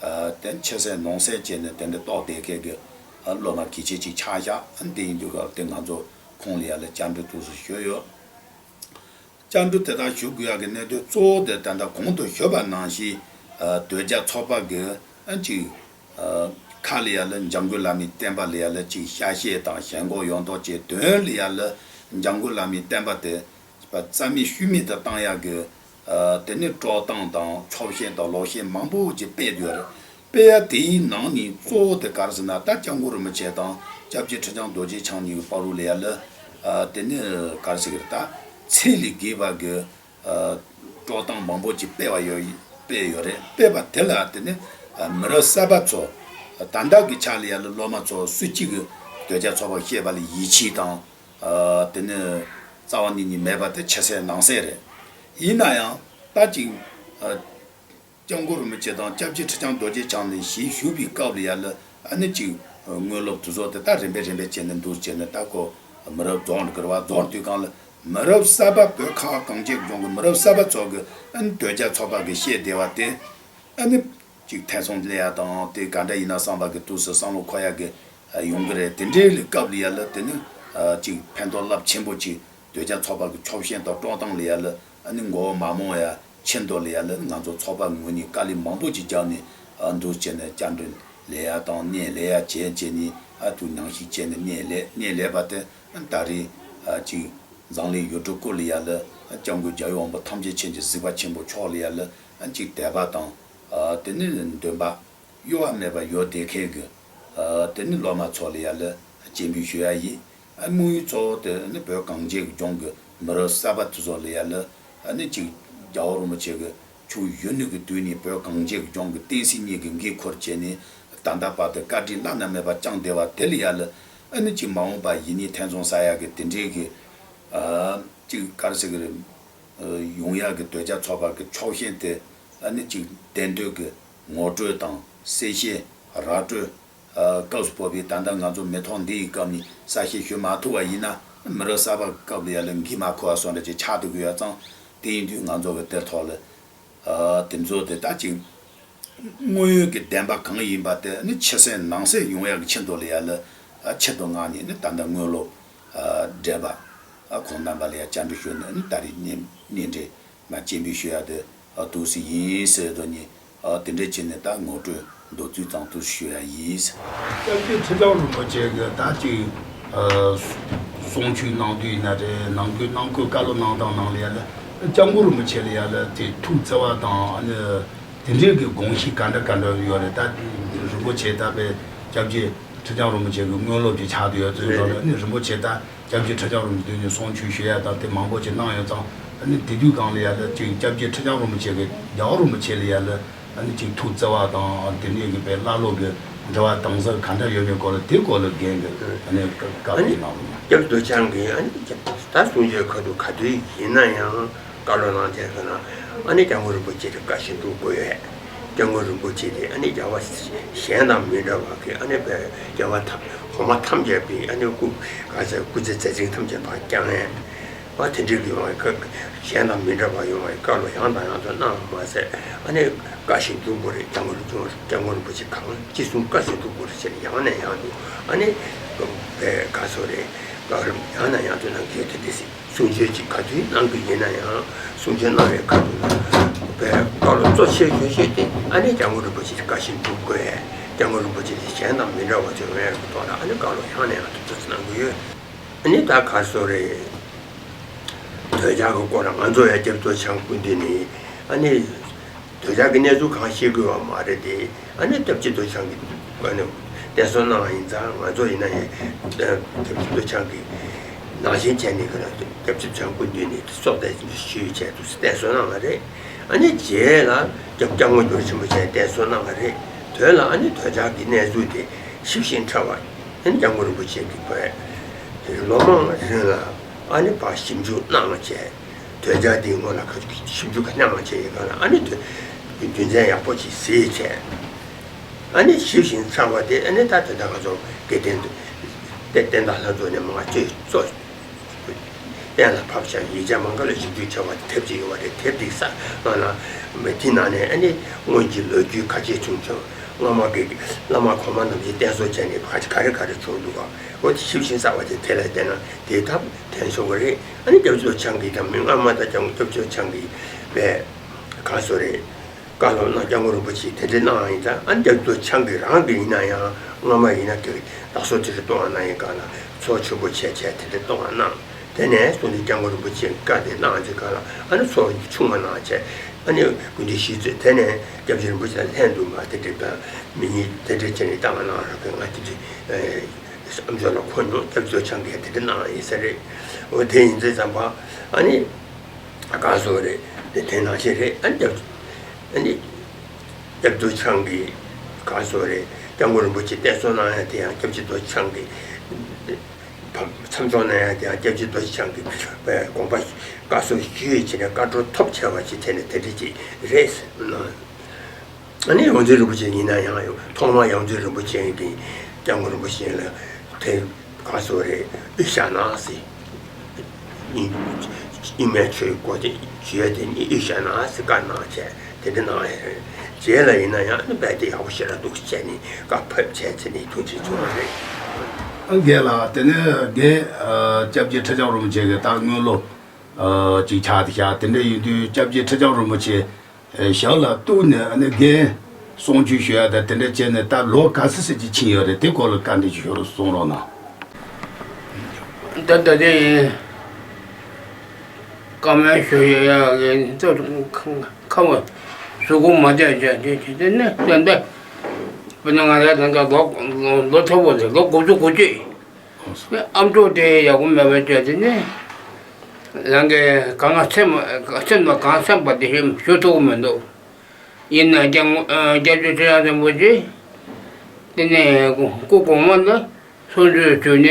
ཨ་དེ་ཕྱི་གསལ་ནང་གསལ་བྱས་ནས་དེ་འདྲ་རྟོགས་བསྡད་མཁན་གྱི་ཨ་སློབ་མ་གལ་ཆེ་ཅིག་ཆགས་ཤག་ཨ་དེ་ཡིན་དུས་ག་དེ་ང་ཚོ་ཁོང་ལ་ཡ་ལ་བཅར་འདྲི་ཐུགས་སུ་ཞུས་ཡོད། བཅར་འདྲི་དེ་དག་ཞུ་དགོས་ཡག་གི་གནད་དོན་གཙོ་བོ་དེ་ད་ལྟ་གོང་དུ་ཞུས་པ་ནང་བཞིན་ཨ་དོལ་རྒྱལ་ཚོགས་པ་གི་ཨ་ཅིག་ཨ་ཁ་ལ་ཡ་ལ་འཇམ་མགོན་བླ་མའི་བསྟན་པ་ལ་ཡ་ལ་ཅིག་ཤ་ཤེད་དང་ཞེན་ཁོག་ཡོད་མདོག་བྱས། དོན་ལ་ཡ་ལ་འཇམ་མགོན་བླ་མའི་བསྟན་པ་དེ་རྩ་མེད་ཤུལ་མེད་དུ་བཏང་ཡག་གི་ཨ་དེ་ནི་དཀྲོག་གཏམ་དང་ཕྱོགས་ཞེན་དང་ལོག་ཞེན་མང་པོ་ཅིག་སྤེལ་ཡོད་རེད། སྤེལ་ཡ་དེའི་ནང་ནས་གཙོ་བོ་དེ་ག་རེ་ཟེར་ན། ད་སྐྱབས་མགོན་རིན་པོ་ཆེ་དང་སྐྱབས་རྗེ་ཁྲི་བྱང་རྡོ་རྗེ་འཆང་གཉིས་ཀྱི་བར་དུ་ལ་ཡ་ལ་ཨ་དེ་ནི་ག་རེ་ཟེར་གི་རེད། ད་ཚད་ལས་བརྒལ་བ་གི་ཨ་དཀྲོག་གཏམ་མང་པོ་ཅིག་སྤེལ་བ་ཡོད། སྤེལ་ཡོད་རེད། སྤེལ་བ་དེ་ལ་དེ་ནི་ཨ་མི་རབས་གསར་པ་ཚོ་ད་ལྟ་གི་ཆ་ལ་ཡ་ལ་སློབ་མ་ཚོ་སུ་གཅིག་གིས་དོལ་རྒྱལ་ཚོགས་པ་བཤད་པ་ལ་ཡིད་ཆེས་དང་ཨ་དེ་ནི་རྩ་བ་ཉིད་ནས་མེད་པ་དེ་ཕྱི་གསལ་ནང་གསལ་རེད། ཡིན་ན་ཡང་ད་ཅིག་ཨ་སྐྱབས་མགོན་རིན་པོ་ཆེ་དང་སྐྱབས་རྗེ་ཁྲི་བྱང་རྡོ་རྗེ་འཆང་ནས་ཞལ་བཞུགས་པའི་སྐབས་ལ་ཡ་ལ་ཨ་ནི་ཅིག་དངོས་སློབ་དེ་ཚོ་དེ་ད་རིམ་པས་རིམ་པས་བྱས་ནས་འདུག་བྱས་ནས་ད་ཁོ་མི་རབས་རྫོགས་འགྲོ་གི་རེད་བ། རྫོགས་དུས་གང་ལ་མི་རབས་གསར་པ་བོད་ཁ་བ་གངས་ཅན་ལྗོངས་ཀྱི་མི་རབས་གསར་པ་ཚོ་གི་ཨ་ནི་དོལ་རྒྱལ་ཚོགས་པ་གི་བཤད་བདེ་བ་དེ་ཨ་ནི་ཅིག་ཐེ་ཚོམ་སླེབས་ཡ་དང་དེ་ག་འདྲ་ཡིན་ན་བསམ་པ་གི་དུས་སུ་བསམ་བློ་འཁོར་ཡ་གི་ཡོང་གི་རེད། དེ་འདྲའི་ལས་སྐབས་ལ་ཡ་ལ་དེ་ནི་ཅིག་ཕན་ཐོགས་རླབས་ཆེན་པོ་ཅིག་དོལ་རྒྱལ་ཚོགས་པ་གི་ཕྱོགས་ཞེན་དང་དཀྲོག་གཏམ་ལ་ཡ་ལ་ཨ་ནི་མགོ་བོ་མ་རྨོངས་ཡ་ཆེད་དུ་ལ་ཡ་ལ་ང་ཚོ་ཚོགས་པ་ངོས་ནས་དཀའ་ལས་མང་པོ་ཅིག་བརྒྱབ་ནས་ཨ་འདུག་བྱས་ནས་བཅར་འདྲི་ལས་ཡ་དང་སྣེ་ལས་ཡ་བྱས་བྱས་ནས་ཨ་ཐུགས་ཉམས་ཞིབ་བྱས་ནས་སྣེ་ལས་སྣེ་ལས་པ་དེ་ཨ་ད་རེས་ཨ་ཅིག་འཛམ་གླིང་ཡུལ་གྲུ་ཀུན་ལ་ཡ་ལ་ཨ་སྐྱབས་མགོན་རྒྱལ་བའི་དབང་པོ་ཐམས་ཅད་མཁྱེན་ཅིང་གཟིགས་པ་ཆེན་པོ་མཆོག་ལ་ཡ་ལ་ཨ་ཅིག་དད་པ་དང་ཨ་དེ་ནི་འདུན་པ། གཡོ་བ་མེད་པ་ཡོད་བསྡད་མཁན་གྱི་ཨ་དེ་ནི་སློབ་མ་ཚོ་ལ་ཡ་ལ་སྤྱན་འབུལ་ཞུ་ཡ་ཡིན། ཨ་དམིགས་ཡུལ་གཙོ་བོ་དེ་ནི་བོད་གངས་ཅན་གྱི་ལྗོངས་ཀྱི་མི་རབས་གསར་པ་དེ་ཚོ་ལ་ཡ་ལ་ཨ་ནི་ཅིག་རྒྱལ་བ་རིན་པོ་ཆེ་གི་ཆུ་གཞོན་ནུ་གི་དུས་ནས་བོད་གངས་ཅན་གྱི་ལྗོངས་ཀྱི་བསྟན་སྲིད་གཉིས་ཀྱི་འགན་འཁུར་བྱས་ནས་ད་ལྟ་བར་དུ་བཀའ་དྲིན་བླ་ན་མེད་པ་བསྐྱངས་བསྡད་པ་དེ་ལ་ཡ་ལ་ཨ་ནི་ཅིག་མ་འོངས་པ་ཡིན་ནའི་ཐེ་ཚོམ་ཟ་ཡ་གི་དེ་འདྲའི་གི་ཨ་ཅིག་ག་རེ་ཟེར་གི་རེད། ཡོང་ཡག་གི་དོལ་རྒྱལ་ཚོགས་པ་གི་ཕྱོགས་ཞེན་དེ་ཨ་ནི་ཅིག་བདེན་དོན་གི་ངོ་སྤྲོད་དང་གསལ་བཤད་ར་སྤྲོད། ཨ་སྐབས་སུ་བབས་པའི་ད་ལྟ་ང་ཚོ་མི་ཐོག་འདི་ཡི་སྐབས་ནས་གསལ་བཤད་ཞུ་མ་ཐུབ་པ་ཡིན་ན་མི་རབས་གསར་པ་གི་སྐབས་ལ་ཡ་ལ་འགན་མ་འཁུར་བ་སོགས་འདྲ་ཅིག་ཆགས་སྡོད་ཀྱི་ཡོད་ཙང་། དེ་ཡིན་དུས་ང་ཚོ་གི་དེར་ཐོག་ལ་ཨ་དེ་ཚོ་དེ་ད་ཅིག་དངོས་ཡོད་ཀྱི་བདེན་པ་གང་ཡིན་པ་དེ་ནི་ཕྱི་གསལ་ནང་གསལ་ཡོང་ཡག་གི་ཆེད་དུ་ལ་ཡ་ལ་ཨ་ཆེད་དུ་མངགས་ནས་ནི་ད་ལྟ་དངོས་སློབ་ཨ་བགྲེས་པ་ཨ་ཁོང་རྣམ་པ་ལ་ཡ་བཅར་འདྲི་ཞུས་ནས་ནི་ད་རེས་གཉེན་གཉེན་འབྲེལ་མ་སྤྱན་འབུལ་ཞུ་ཡ་དེ་ཨ་འདུག་སེ་ཡིན་ཟེར་དོ་ནི་ཨ་དེ་འདྲ་བྱས་ནས་ད་ངོ་སྤྲོད་མདོར་བསྡུས་ཙམ་འདུག་སེ་ཞུ་ཡ་ཡིན། སྐྱབས་རྗེ་ཁྲི་བྱང་རིན་པོ་ཆེ་གི་ད་ཅིག་ཨ་གསུང་ཆོས་གནང་དུས་ཡིན་ན་རེད། ནང་ཁུལ་ནང་ཁུལ་བཀའ་སློབ་གནང་སྟངས་ནང་ལ་ཡ་ལ་སྐྱབས་མགོན་རིན་པོ་ཆེ་ལ་ཡ་ལ་དེ་ཐུགས་བརྩེ་བ་དང་ཨ་ནི་དེ་འདྲའི་གི་དགོངས་གཞི་ག་འདྲ་ག་འདྲ་ཡོད་རེད། ད་རིན་པོ་ཆེ་ད་པའི་སྐྱབས་རྗེ་ཁྲི་བྱང་རིན་པོ་ཆེ་གི་དངོས་སློབ་ཅིག་ཆགས་བསྡད་ཡོད་ཚུལ་རེད། ལ་ཨ་ནི་རིན་པོ་ཆེ་ད་སྐྱབས་རྗེ་ཁྲི་བྱང་རིན་པོ་ཆེ་དུས་ནས་གསུང་ཆོས་ཞུ་ཡ་དང་དེ་མང་པོ་ཅིག་གནང་ཡོད་ཙང་། ཨ་ནི་དེ་དུས་སྒང་ལ་ཡ་ལ་ཅིག་སྐྱབས་རྗེ་ཁྲི་བྱང་རིན་པོ་ཆེ་གི་རྒྱལ་བ་རིན་པོ་ཆེ་ལ་ཡ་ལ་ཨ་ནི་ཅིག་ཐུགས་བརྩེ་བ་དང་དེ་ནས་གི་པའི་བླ་སློབ་གི་འབྲེལ་བ་དམ་ཟབ་ག་འདྲ་ཡོད་མེད་སྐོར་ལ་དེ་སྐོར་ལ་རྒན་གི་ཨ་ནི་བཀའ་སློབ་གནང་རོགས་གནང་། སྐྱབས་རྗེ་རྡོ་རྗེ་འཆང་གིས་ཨ་ནི་ད་གསུང་ཆོས་ཁ་ཐུག་ག་དུས་ཡིན་ན་ཡང་བཀའ་སློབ་གནང་བྱས་ཟེར་ན་ཨ་ནི་སྐྱབས་མགོན་རིན་པོ་ཆེ་དེ་བཀའ་བཞིན་དུ་དགོས་ཡོད། སྐྱབས་མགོན་རིན་པོ་ཆེ་དེ་ཨ་ནི་རྒྱལ་བ་གཞན་དང་མི་འདྲ་བ་གི་ཨ་ནི་བའི་རྒྱལ་བ་ཐམས་གོང་མ་ཐམས་ཅད་པའི་ཨ་ནི་སྐུ་ག་ཚད་སྐུ་ཚེ་མཛད་ཅིང་ཐམས་ཅད་ཕར་བསྐྱངས་ཡས། བ་དེ་འདྲའི་གི་ཡོང་བའི་སྐབས་གཞན་དང་མི་འདྲ་བ་ཡོང་བའི་བཀའ་སློབ་ཡང་དང་ཡང་དུ་གནང་བ་མ་ཟད་ཨ་ནི་བཀའ་བཞིན་སྒྲུབ་དགོས་རེད། སྐྱབས་མགོན་རིན་པོ་ཆེ་གང་ཅི་གསུང་བཀའ་བཞིན་སྒྲུབ་དགོས་རེད་ཟེར་ནས་ཡང་ནས་ཡང་དུ་ཨ་ནི་བའི་ག་ཚོད་རེད། བཀའ་སློབ་ཡང་ནས་ཡང་དུ་གནང་གི་ཡོད་དེ་འདྲ་ཟེར། གསུང་ཆོས་ཅིག་ག་དུས་གནང་གི་ཡིན་ན་ཡང་གསུང་ཆོས་གནང་བའི་ཁ་ཐུག་ལ་བའི་བཀའ་སློབ་གཙོ་ཆེ་ཤོས་ཤོས་དེ་ཨ་ནི་སྐྱབས་མགོན་རིན་པོ་ཆེ་བཀའ་བཞིན་སྒྲུབ་དགོས། སྐྱབས་མགོན་རིན་པོ་ཆེ་དེ་གཞན་དང་མི་འདྲ་བ་ཅིག་ཡོང་ཡག་གི་ཐོག་ལ་ཨ་ནི་བཀའ་སློབ་ཡང་ནས་ཡང་དུ་གཙོ་ཆེ་གནང་གི་ཡོད། ཨ་ནི་ད་ག་སོ་རེད། དོལ་རྒྱལ་གྱི་སྐོར་ལ་ང་ཚོ་ཡང་སྐྱབས་རྗེ་ཚང་སྐུ་མདུན་ནས་ཨ་ནི། དོལ་རྒྱལ་གྱི་གནས་ཚུལ་གང་ཤེས་དགོས་པ་མ་རེད་དེ། ཨ་ནི་སྐྱབས་རྗེ་རྡོ་རྗེ་འཆང་གིས་ཨ་ནི་བསྟན་སྲུང་གནང་བ་ཡིན་ཙང་ང་ཚོ་ཡིན་ན་ཡང་སྐྱབས་རྗེ་རྡོ་རྗེ་འཆང་གིས་ནང་བཞིན་བྱས་ནས་ཁོ་ན་སྐྱབས་རྗེ་རྡོ་རྗེ་འཆང་སྐུ་མདུན་ནས་གསོལ་འདེབས་ཞུས་བྱས་འདུག་བསྟན་སྲུང་གནང་བ་རེད། ཨ་ནི་རྗེས་ལ་སྐྱབས་སྐྱབས་མགོན་རྡོ་རྗེ་རིན་པོ་ཆེས་བསྟན་སྲུང་གནང་བ་རེད། དོན་ལ་ཨ་ནི་དོལ་རྒྱལ་གྱི་གནས་ཚུལ་དེ་ཞིབ་ཞིང་ཕྲ་བ་ཨ་ནི་སྐྱབས་མགོན་རིན་པོ་ཆེ་གིས་ཁོས་ལོ་མང་རིང་ལ་ཨ་ནི་ཕར་ཞིབ་འཇུག་གནང་བྱས། དོལ་རྒྱལ་འདིའི་སྔོན་ལ་ཁ་ཞིབ་འཇུག་ག་སྣེ་མང་བྱས་ཡོད་ག་ལ་ཨ་ནི་དོན་དོན་ཚན་ཡག་པོ་ཅིག་གཟིགས་བྱས། ཨ་ནི་ཞིབ་ཞིང་ཚགས་པ་དེ་ཨ་ནི་ད་དོན་དག་ང་ཚོ་དགེ་ལྡན་དུ་བསྟན་བསྟན་བདག་ལྷ་མཛོད་ནས་མ་བཅོས་གཙོ་གཏན་ལ་ཕབ་བྱས་ཡིག་ཆ་མང་ག་ལ་ཞིབ་འཇུག་བྱས་པ་དེ་དེབ་ཅིག་ཡོད་པ་རེད། དེབ་འདི་ས་ནང་ལ་མི་དེ་ནང་ནས་ཨ་ནི་སྔོན་གྱི་ལོ་རྒྱུས་ག་ཅི་བྱུང་བྱུང་སྔོན་མ་གི་བླ་མ་གོང་མ་རྣམས་ཀྱིས་བསྟན་སྲུང་བྱས་ནས་ག་ཅི་ག་རེ་ག་རེ་བྱུང་འདུག་ག་འོ་དེ་ཞིབ་ཞིང་ཚགས་པ་དེ་དེ་ལ་བལྟས་ན་དེ་ཐབས་དྲན་སོང་བ་རེད། ཨ་ནི་སྐྱབས་རྗེ་རྡོ་རྗེ་འཆང་གིས་དང་མི་སྔ་མ་དང་ཀྱང་སྐྱབས་རྗེ་རྡོ་རྗེ་འཆང་གིས་པས་ག་སོ་རེད། བཀའ་སློབ་གནང་སྐྱབས་མགོན་རིན་པོ་ཆེས་དེ་འདྲ་གནང་བ་ཡིན་ཙང་ཨ་ནི་སྐྱབས་རྗེ་རྡོ་རྗེ་འཆང་གིས་རང་གིས་ཡིན་ན་ཡང་སྔ་མ་ཡིན་ན་དེ་བདག་སོགས་དེ་འདྲ་གཏོང་བ་གནང་ཡིན་ག་ལ་ཚོགས་ཆེན་པོ་བྱས་བྱས་དེ་འདྲ་གཏོང་བ་གནང་། དེ་ནས་གསུང་འདི་སྐྱབས་མགོན་རིན་པོ་ཆེས་བཀའ་དེ་གནང་ཅིག་ག་ལ་ཨ་ནི་ཚོགས་ཆུང་བ་གནང་བྱས་ཨ་ནི་དགོན་སྡེ་གཞིས་རྩེ་དེ་ནས་སྐྱབས་རྗེ་རིན་པོ་ཆེ་ལྷན་དུ་མ་དེ་འདྲ་དང་མི་གཉིས་དེ་འདྲ་བྱས་ནས་བཏང་བ་གནང་རོགས་གི་ང་དེ་འདྲ་ཨམ་ཅོག་ལ་གོ་མྱོང་སྐྱབས་རྗེ་རྡོ་རྗེ་འཆང་གིས་དེ་འདྲ་གནང་བ་ཡིན་ས་རེད། འོ་དེ་ཡིན་ཙང་ཙམ་པ་ཨ་ནི། ག་སོ་རེད། དེ་དེ་ནང་བཞིན་རེད། ཨ་ནི་སྐྱབས་ཨ་ནི་སྐྱབས་རྡོ་རྗེ་འཆང་གིས་ག་སོ་རེད། སྐྱབས་མགོན་རིན་པོ་ཆེ་བསྟན་སྲུང་གནང་ཡ་དེ་ཡང་སྐྱབས་རྗེ་རྡོ་རྗེ་འཆང་གིས་མཚམས་འཇོག་གནང་ཡ་དེ་ཡང་སྐྱབས་རྗེ་རྡོ་རྗེ་འཆང་གིས་དགོངས་པ་བཀའ་གསུང་ཞུས་བྱས་ནས་བཀའ་འཁྲོལ་ཐོབ་ཆེ་བ་ཞིག་བྱས་ནས་དེ་འདྲ་ཅིག་རེད་ཟེར་གནང་། ཨ་ནི་ཡོངས་འཛིན་རིན་པོ་ཆེ་ཡིན་ན་ཡང་ཡང་ཐོག་མར་ཡོངས་འཛིན་རིན་པོ་ཆེ་གིས་སྐྱབས་མགོན་རིན་པོ་ཆེ་ལ་དེ་ག་སོ་རེད་དབུ་ཞྭ་གནང་ཟེར། རྙིང་མའི་ཆོས་སྒོ་དེ་ཞུ་ཡ་དེ་ནི་དབུ་ཞྭ་གནང་ཟེར་བཀའ་གནང་བྱས་དེ་འདྲ་གནང་ཡ་རེད། རྗེས་ལ་ཡིན་ན་ཡང་ཨ་ནི་རྦད་དེ་ཡག་པོ་ཞེ་དྲག་འདུག་བྱས་ནས་བཀའ་ཕེབས་བྱས་ཚེ་ནས་ཐུགས་རྗེ་ཆེ་བ་རེད། ཨ་རྒན་ལགས་དེ་ནས་རྒན་སྐྱབས་རྗེ་ཁྲི་བྱང་རིན་པོ་ཆེ་གི་ད་དངོས་སློབ་ཅིག་ཆགས་བསྡད་ཤག་དེ་འདྲ་ཡིན་དུས་སྐྱབས་རྗེ་ཁྲི་བྱང་རིན་པོ་ཆེ། ཞབས་ལ་གཏུགས་ནས་ཨ་ནི་རྒན་གསུང་ཆོས་ཞུ་ཡ་དང་དེ་འདྲ་བྱས་ནས་ད་ལོ་ག་ཚོད་ཙམ་ཅིག་ཕྱིན་ཡོད་རེད། དེ་སྐོར་ལ་བཀའ་འདྲི་ཞུ་རོགས་གསུང་རོགས་གནང་། ད་ད་དེ་ཡིན། བཀའ་མོལ་ཞུ་ཡ་ཡ་གི་ཚོ་ཁ་བ་གཟུགས་པོ་མ་བདེ་བྱས་དེ་དེ་དེ་ནས་ད་ད་དཔེར་ན་ང་རང་ད་ལྟ་ལོ་ལོ་མཐོ་པོ་རེད། ལོ་དགུ་བཅུ་གོ་གཅིག་ཨ་མཆོག་དེ་ཡག་པོ་མེད་པ་བྱས་དེ་ནས་རང་གི་གང་སེམས་སེམས་ལ་གང་སེམས་པ་དེ་བཞིན་ཞུ་ཐུབ་ཀྱི་མི་འདུག་ཡིན་ན་ཀྱང་སྐྱབས་རྗེ་ཁྲི་བྱང་རིན་པོ་ཆེ་དེ་ནས་སྐུ་གོང་མ་ལ་གསུང་ཆོས་ཞུས་ནས་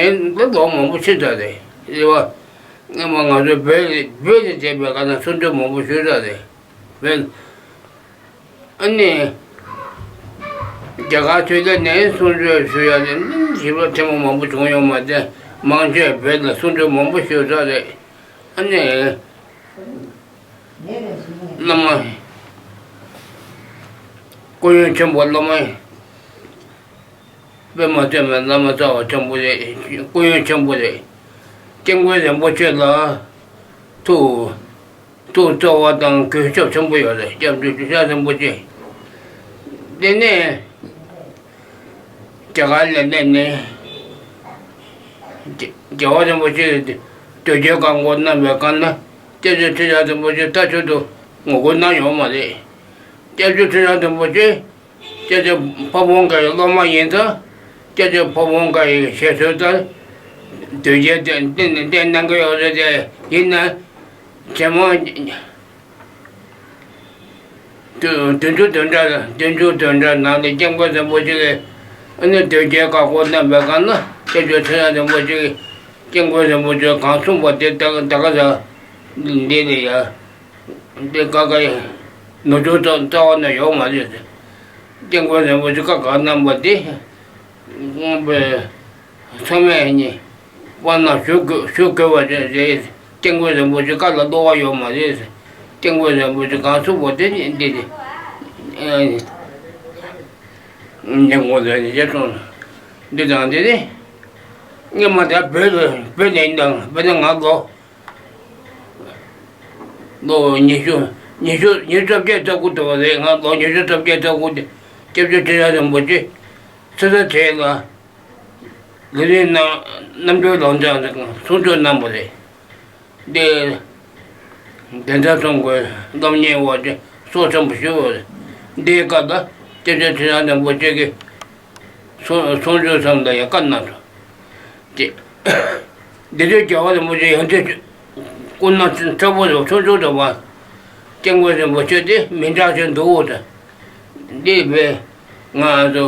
ལོ་མང་པོ་ཕྱིན་ཚར་རེད། རེད་བ། སྔོན་མ་ང་ཚོ་བོད་བོད་ནས་བསྡད་པའི་སྐབས་ན་གསུང་ཆོས་མང་པོ་ཞུས་ཚར་རེད། བོད། ཨ་ནི། རྒྱ་གར་ཆོས་ལས་ནས་གསུང་ཆོས་ཞུ་ཡ་ནི་ཞིབ་ལ་ཐེངས་མ་མང་པོ་བྱུང་ཡོད་མ་རེད། མང་ཆེ་བོད་ལ་གསུང་ཆོས་མང་པོ་ཞུས་ཚར་རེད། ཨ་ནི། བླ་མ། སྐུ་ཡོན་ཆེན་པོ་བླ་མ། པདྨ་སྟོན་པའི་བླ་མ་རྩ་བ་ཆེན་པོ་རེད། སྐུ་ཡོན་ཆེན་པོ་རེད། སྐྱབས་མགོན་རིན་པོ་ཆེ་ལ་ཐུགས་ཐུགས་གཙོ་བོ་དང་གུས་ཞབས་ཆེན་པོ་ཡོད་རེད། སྐྱབས་རྗེ་ཁྲི་བྱང་རིན་པོ་ཆེ། དེ་ནས་རྒྱ་གར་ལ་སླེབས་ནས་རྒྱལ་བ་རིན་པོ་ཆེ་དོལ་རྒྱལ་བཀག་འགོག་གནང་བའི་སྐབས་ན་སྐྱབས་རྗེ་ཁྲི་བྱང་རིན་པོ་ཆེ་མཐའ་གཅིག་ཏུ་ངོ་རྒོལ་གནང་ཡོད་མ་རེད། སྐྱབས་རྗེ་ཁྲི་བྱང་རིན་པོ་ཆེ། སྐྱབས་རྗེ་ཕ་བོང་ཁ་ཡི་སློབ་མ་ཡིན་ཙང་སྐྱབས་རྗེ་ཕ་བོང་ཁ་ཡི་ཞལ་སྲོལ་ལྟར་དོལ་རྒྱལ་བསྟེན་བསྟེན་གནང་གི་ཡོད་རེད་དེ། ཡིན་ན་རྗེས་མ་བདུན་ཅུ་དོན་གྲངས་བདུན་ཅུ་དོན་གྲངས་ནང་ནས་སྐྱབས་མགོན་རིན་པོ་ཆེ་གིས་ཨ་ནི་དོལ་རྒྱལ་བཀག་འགོག་གནང་བའི་སྐབས་ན་སྐྱབས་རྗེ་ཁྲི་བྱང་རིན་པོ་ཆེ་གིས་སྐྱབས་མགོན་རིན་པོ་ཆེ་གང་གསུངས་པ་དེ་ད་ད་ག་ས་འདི་ནས་ཡ། འདི་ཀ་ཀ་ཡ། ནུབ་ཕྱོགས་རྩ་རྩ་བ་ན་ཡོད་མ་རེད། སྐྱབས་མགོན་རིན་པོ་ཆེ་བཀའ་གང་གནང་པ་དེ། དངོས་པོའི་ཚང་མས་ནི་དབང་གནང་ཞུ་དགོས་ཞུ་དགོས་པ་རེད། སྐྱབས་མགོན་རིན་པོ་ཆེ་བཀའ་ལ་གཏོར་བ་ཡོད་མ་རེད། སྐྱབས་མགོན་རིན་པོ་ཆེ་གང་གསུངས་པ་དེ་ནི་འདི་རེད། འདི་ངོ་ལ་ནི་རྗེས་སོང་། འདི་དང་འདི་ནི་སྔོན་མ་དེ་བོད་ལ་བོད་ནས་ཡིན་དང་བོད་ནས་ང་ལོ། ལོ་ཉི་ཤུ། ཉི་ཤུ། ཉི་ཤུ་རྩ་བརྒྱད་རྩ་དགུ་འདྲ་བ་རེད། ང་ལོ་ཉི་ཤུ་རྩ་བརྒྱད་རྩ་དགུ་དེ་སྐྱབས་རྗེ་ཁྲི་བྱང་རིན་པོ་ཆེ་ཚེ་ས་དེ་ལ་ལུས་རིང་གནང་། རྣམ་གྲོལ་ལམ་སྦྱོང་གསུང་ཆོས་གནང་བ་རེད། འདི་གདན་ས་ཚོགས་དགོས་སློབ་གཉེར་བ་དེ་སྲོག་ཆགས་པོ་ཞུ་བ་རེད། འདིའི་སྐབས་ལ་སྐྱབས་རྗེ་ཁྲི་བྱང་རིན་པོ་ཆེ་གིས་གསུང་གསུང་ཆོས་ཚང་ལ་ཡང་བཀའ་གནང་སོང་། དེ། འདི་དུས་རྒྱལ་བ་རིན་པོ་ཆེ་ཡང་དེ་སྐུ་ན་ཕྲ་མོ་རུ་ཆུང་ཆུང་དུ་བ། སྐྱབས་མགོན་རིན་པོ་ཆེ་དེ་མི་འདྲ་ཞིག་འདུག་ཟེར། འདི་བས་ང་ཚོ་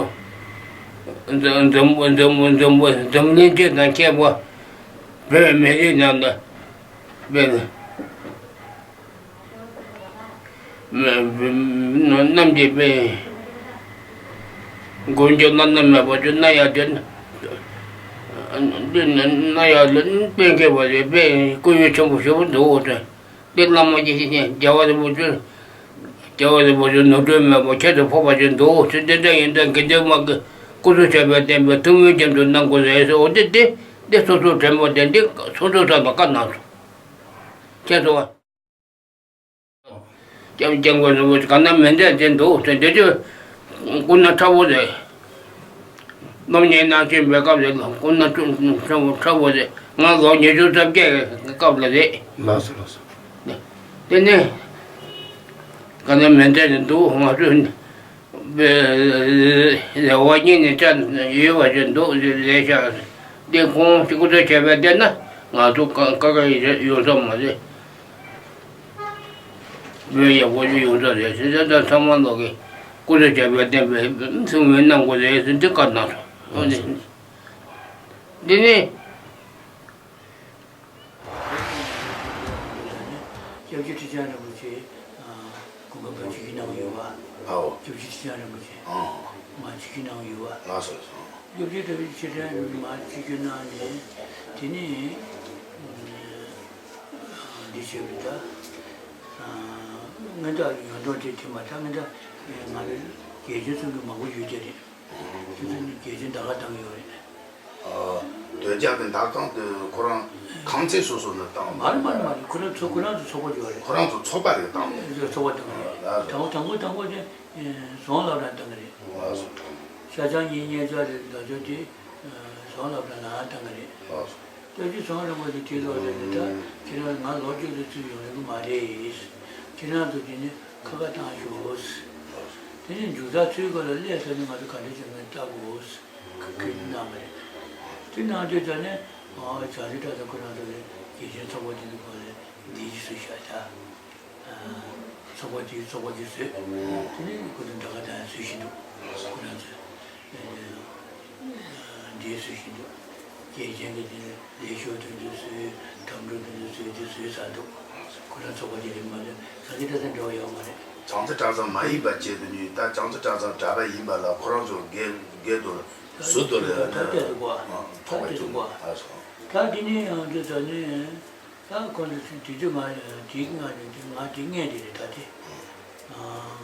འཛམ་འཛམ་འཛམ་འཛམ་འཛམ་གླིང་སྤྱི་དང་ཁྱད་པར་བོད་མི་རིགས་རྣམས་ལ་བས། རྣམས་ཀྱིས་དཔེ། མགོན་སྐྱབས་བླ་ན་མེད་པ་ཁྱོད་རྣ་ཡར་དེ། འདི་ནི་རྣ་ཡར་ལ་དཔེ་མཁས་པ་རེད། དཔེ་སྐུ་ཡོན་ཆེན་པོ་ཞེ་པོ་འདུག་ཟེར། འདི་བླ་མ་ཅིག་ཤེས་མཁན་རྒྱལ་བ་རིན་པོ་ཆེ། རྒྱལ་བ་རིན་པོ་ཆེ་ནོར་འཁྲུལ་མེད་པ་ཁྱད་དུ་འཕགས་པ་ཅིག་འདུག་ཟེར། འདི་འདྲ་ཡིན་ཙང་དགེ་འདུན་མང་གི་སྐུ་གཟུགས་བྱ་བའི་བསྟན་པའི་ཐུགས་སྨོན་རྒྱ་མཚོ་གནང་དགོས་རེད་ཟེར། འོ་དེ་དེ་འདི་སོ་སོ་དྲན་པ་དེ་འདི་སོ་སོ་ཚང་ལ་བཀའ་གནང་སོང་། ཁྱེད་ཚོ་བ། སྐྱབས་སྐྱབས་མགོན་རིན་པོ་ཆེ་ག་ན་མེད་འདྲ་དེ་འདུག་ཟེར། འདི་དུས་སྐུ་ན་ཕྲ་བོ་རེད། སློབ་གཉེར་གནང་བཞིན་པའི་སྐབས་རེད་ལ། སྐུ་ན་ཕྲ་བོ་ཕྲ་བོ་རེད། ང་ལོ་ཉི་ཤུ་རྩ་བརྒྱད་སྐབས་ལ་རེད། ལགས་སོ་ལགས་སོ། དེ་ནས་ག་ན་མེད་འདྲ་དེ་འདུག་ང་ཚོས་རེ་བ་རྙེད་ནས་བཅར་ཡོད་པ་ཞིག་འདུག་རེད་ཤག་འདི་ཁོང་གཅིག་པུ་ཚོ་བྱས་པའི་བལྟས་ན་ང་ཚོ་ཀ་ཀ་ཡོད་ས་མ་རེད། བོད་ཡག་པོ་ཞིག་ཡོང་ས་རེད་ཟེར། ད་ཚང་མ་ལོག་གི་སྐུ་ཚེ་རྒྱ་བལ་བསྟན་པའི་ཐུགས་སྨོན་གནང་དགོས་རེད་ཟེར་འདི་བཀའ་གནང་སོང་། འོ་ནི་འདི་ནི། སྐྱབས་རྗེ་ཁྲི་བྱང་རིན་པོ་ཆེ་དགོངས་པ་བར་ཆད་ཀྱི་གནང་ཡོད་པ། ཨའོ། སྐྱབས་རྗེ་ཁྲི་བྱང་རིན་པོ་ཆེ་ཨང་། མ་ཆད་ཀྱི་གནང་ཡོད་པ། ལགས་སོ་ལགས་སོ། སྐྱབས་རྗེ་ཁྲི་བྱང་རིན་པོ་ཆེ་མ་ཆད་ཀྱི་གནང་ནས་དེ་ནས། འདི་བྱས་པ་ད། སྔོན་དག་ཡོང་ཐོག་དེ་དེ་མ་ཐག་སྔོན་དག་ང་ཚོ་རྒྱལ་ཆེན་ཚོ་གི་མང་པོ་ཡོད་དེ་རེད། ཁྱེད་ཚོ་ནི་རྒྱལ་ཆེན་ད་ག་བཏང་ཡོད་རེད། དོལ་རྒྱལ་གྱི་མདའ་ཁང་དུ་ཁོ་རང་ཁང་ཚན་སོ་སོ་ནས་བཏང་བ། མ་རེད་མ་རེད་མ་རེད། ཁོ་རང་ཚོ་ཁོ་རང་ཚོ་ཚོགས་པ་ཡོད་རེད། ཁོ་རང་ཚོ་ཚོགས་པ་རེ་བཏང་བ། ཚོགས་པ་བཏང་བ་རེད། ད་དང་པོ་དང་པོ་དེ་ཟོང་སློབ་གྲྭ་བཏང་གི་རེད། ལགས་སོ། ཤ་ཆང་གཉིས་གཉེར་ཆ་རེད། ད་ཚོད་དེ་ཟོང་སློབ་གྲྭ་ནང་བཏང་གི་རེད། ལགས་སོ། སྐྱབས་རྗེ་ཟམ་གདོང་རིན་པོ་ཆེ་དེ་ལོག་ལ་ནི་ད་ཁྱེད་རང་ང་ལོ་བཅུ་དུ་ཚུད་ཡོང་རེད་གི་མ་རེད། ཁྱེད་རང་ཚོ་དེ་ནི་ཁ་ཁ་བཏང་ཤོག། དེ་ནི་མཇུག་ད་ཚུད་ག་ལ་སླེབས་ཚར་ནི་ང་ཚོ་ག་འདྲ་བྱེད་མིན་ལྟ་དགོས། ཁ་ཁ་གནང་བ་རེད། དེ་གནང་དུས་ད་ནི་བྱང་རི་བཀྲ་ཤིས་ཁོ་རང་ཚོ་ལ་རྒྱལ་ཆེན་ཚོགས་པ་དེ་ཚོ་ག་ལ་འདི་ཞིག་བཟོས་ཤག་ད། ཚོགས་པ་དེའི་ཚོགས་པ་དེ་བཟོས། དེ་ནས་ཁོ་ཚོ་འདྲ་ཁ་དང་བཟོས་བཞིན་འདུག་ཁོ་རང་ཚོས་འདི་བཟོས་བཞིན་འདུག་རྒྱལ་ཆེན་གྱི་དེ་ནས་ལས་ཤོག་དེ་ཚོ་བཟོས། དམ་བཅའ་དེ་ཚོ་བཟོས། དེ་བཟོས་ཚར་འདུག་ཁོ་རང་ཚོགས་པ་དེ་རིགས་མ་རེད། ས་ཆ་འདྲ་ས་འབྲེལ་བ་ཡོད་མ་རེད། བྱང་རྩེ་གྲྭ་ཚང་མ་ཡིན་པ་བྱས་དུས་ནི་ད་བྱང་རྩེ་གྲྭ་ཚང་གྲྭ་པ་ཡིན་པ་ལ་ཁོ་རང་ཚོ་སྒེར་སྒེར་དུ་ཟུར་དུ་ལ་ད་ལྟ་འདུག་གོ། ཚོགས་པ་ཚོགས་པ་དེ་འདུག་གོ། ད་དེ་ནས་ཡང་དེ་ད་ནི། ད་ཁོང་ཚོ་དེ་དུས་ང་དེ་ང་དེ་ངས་དེ་རེད། ད་དེ་ང་དེ་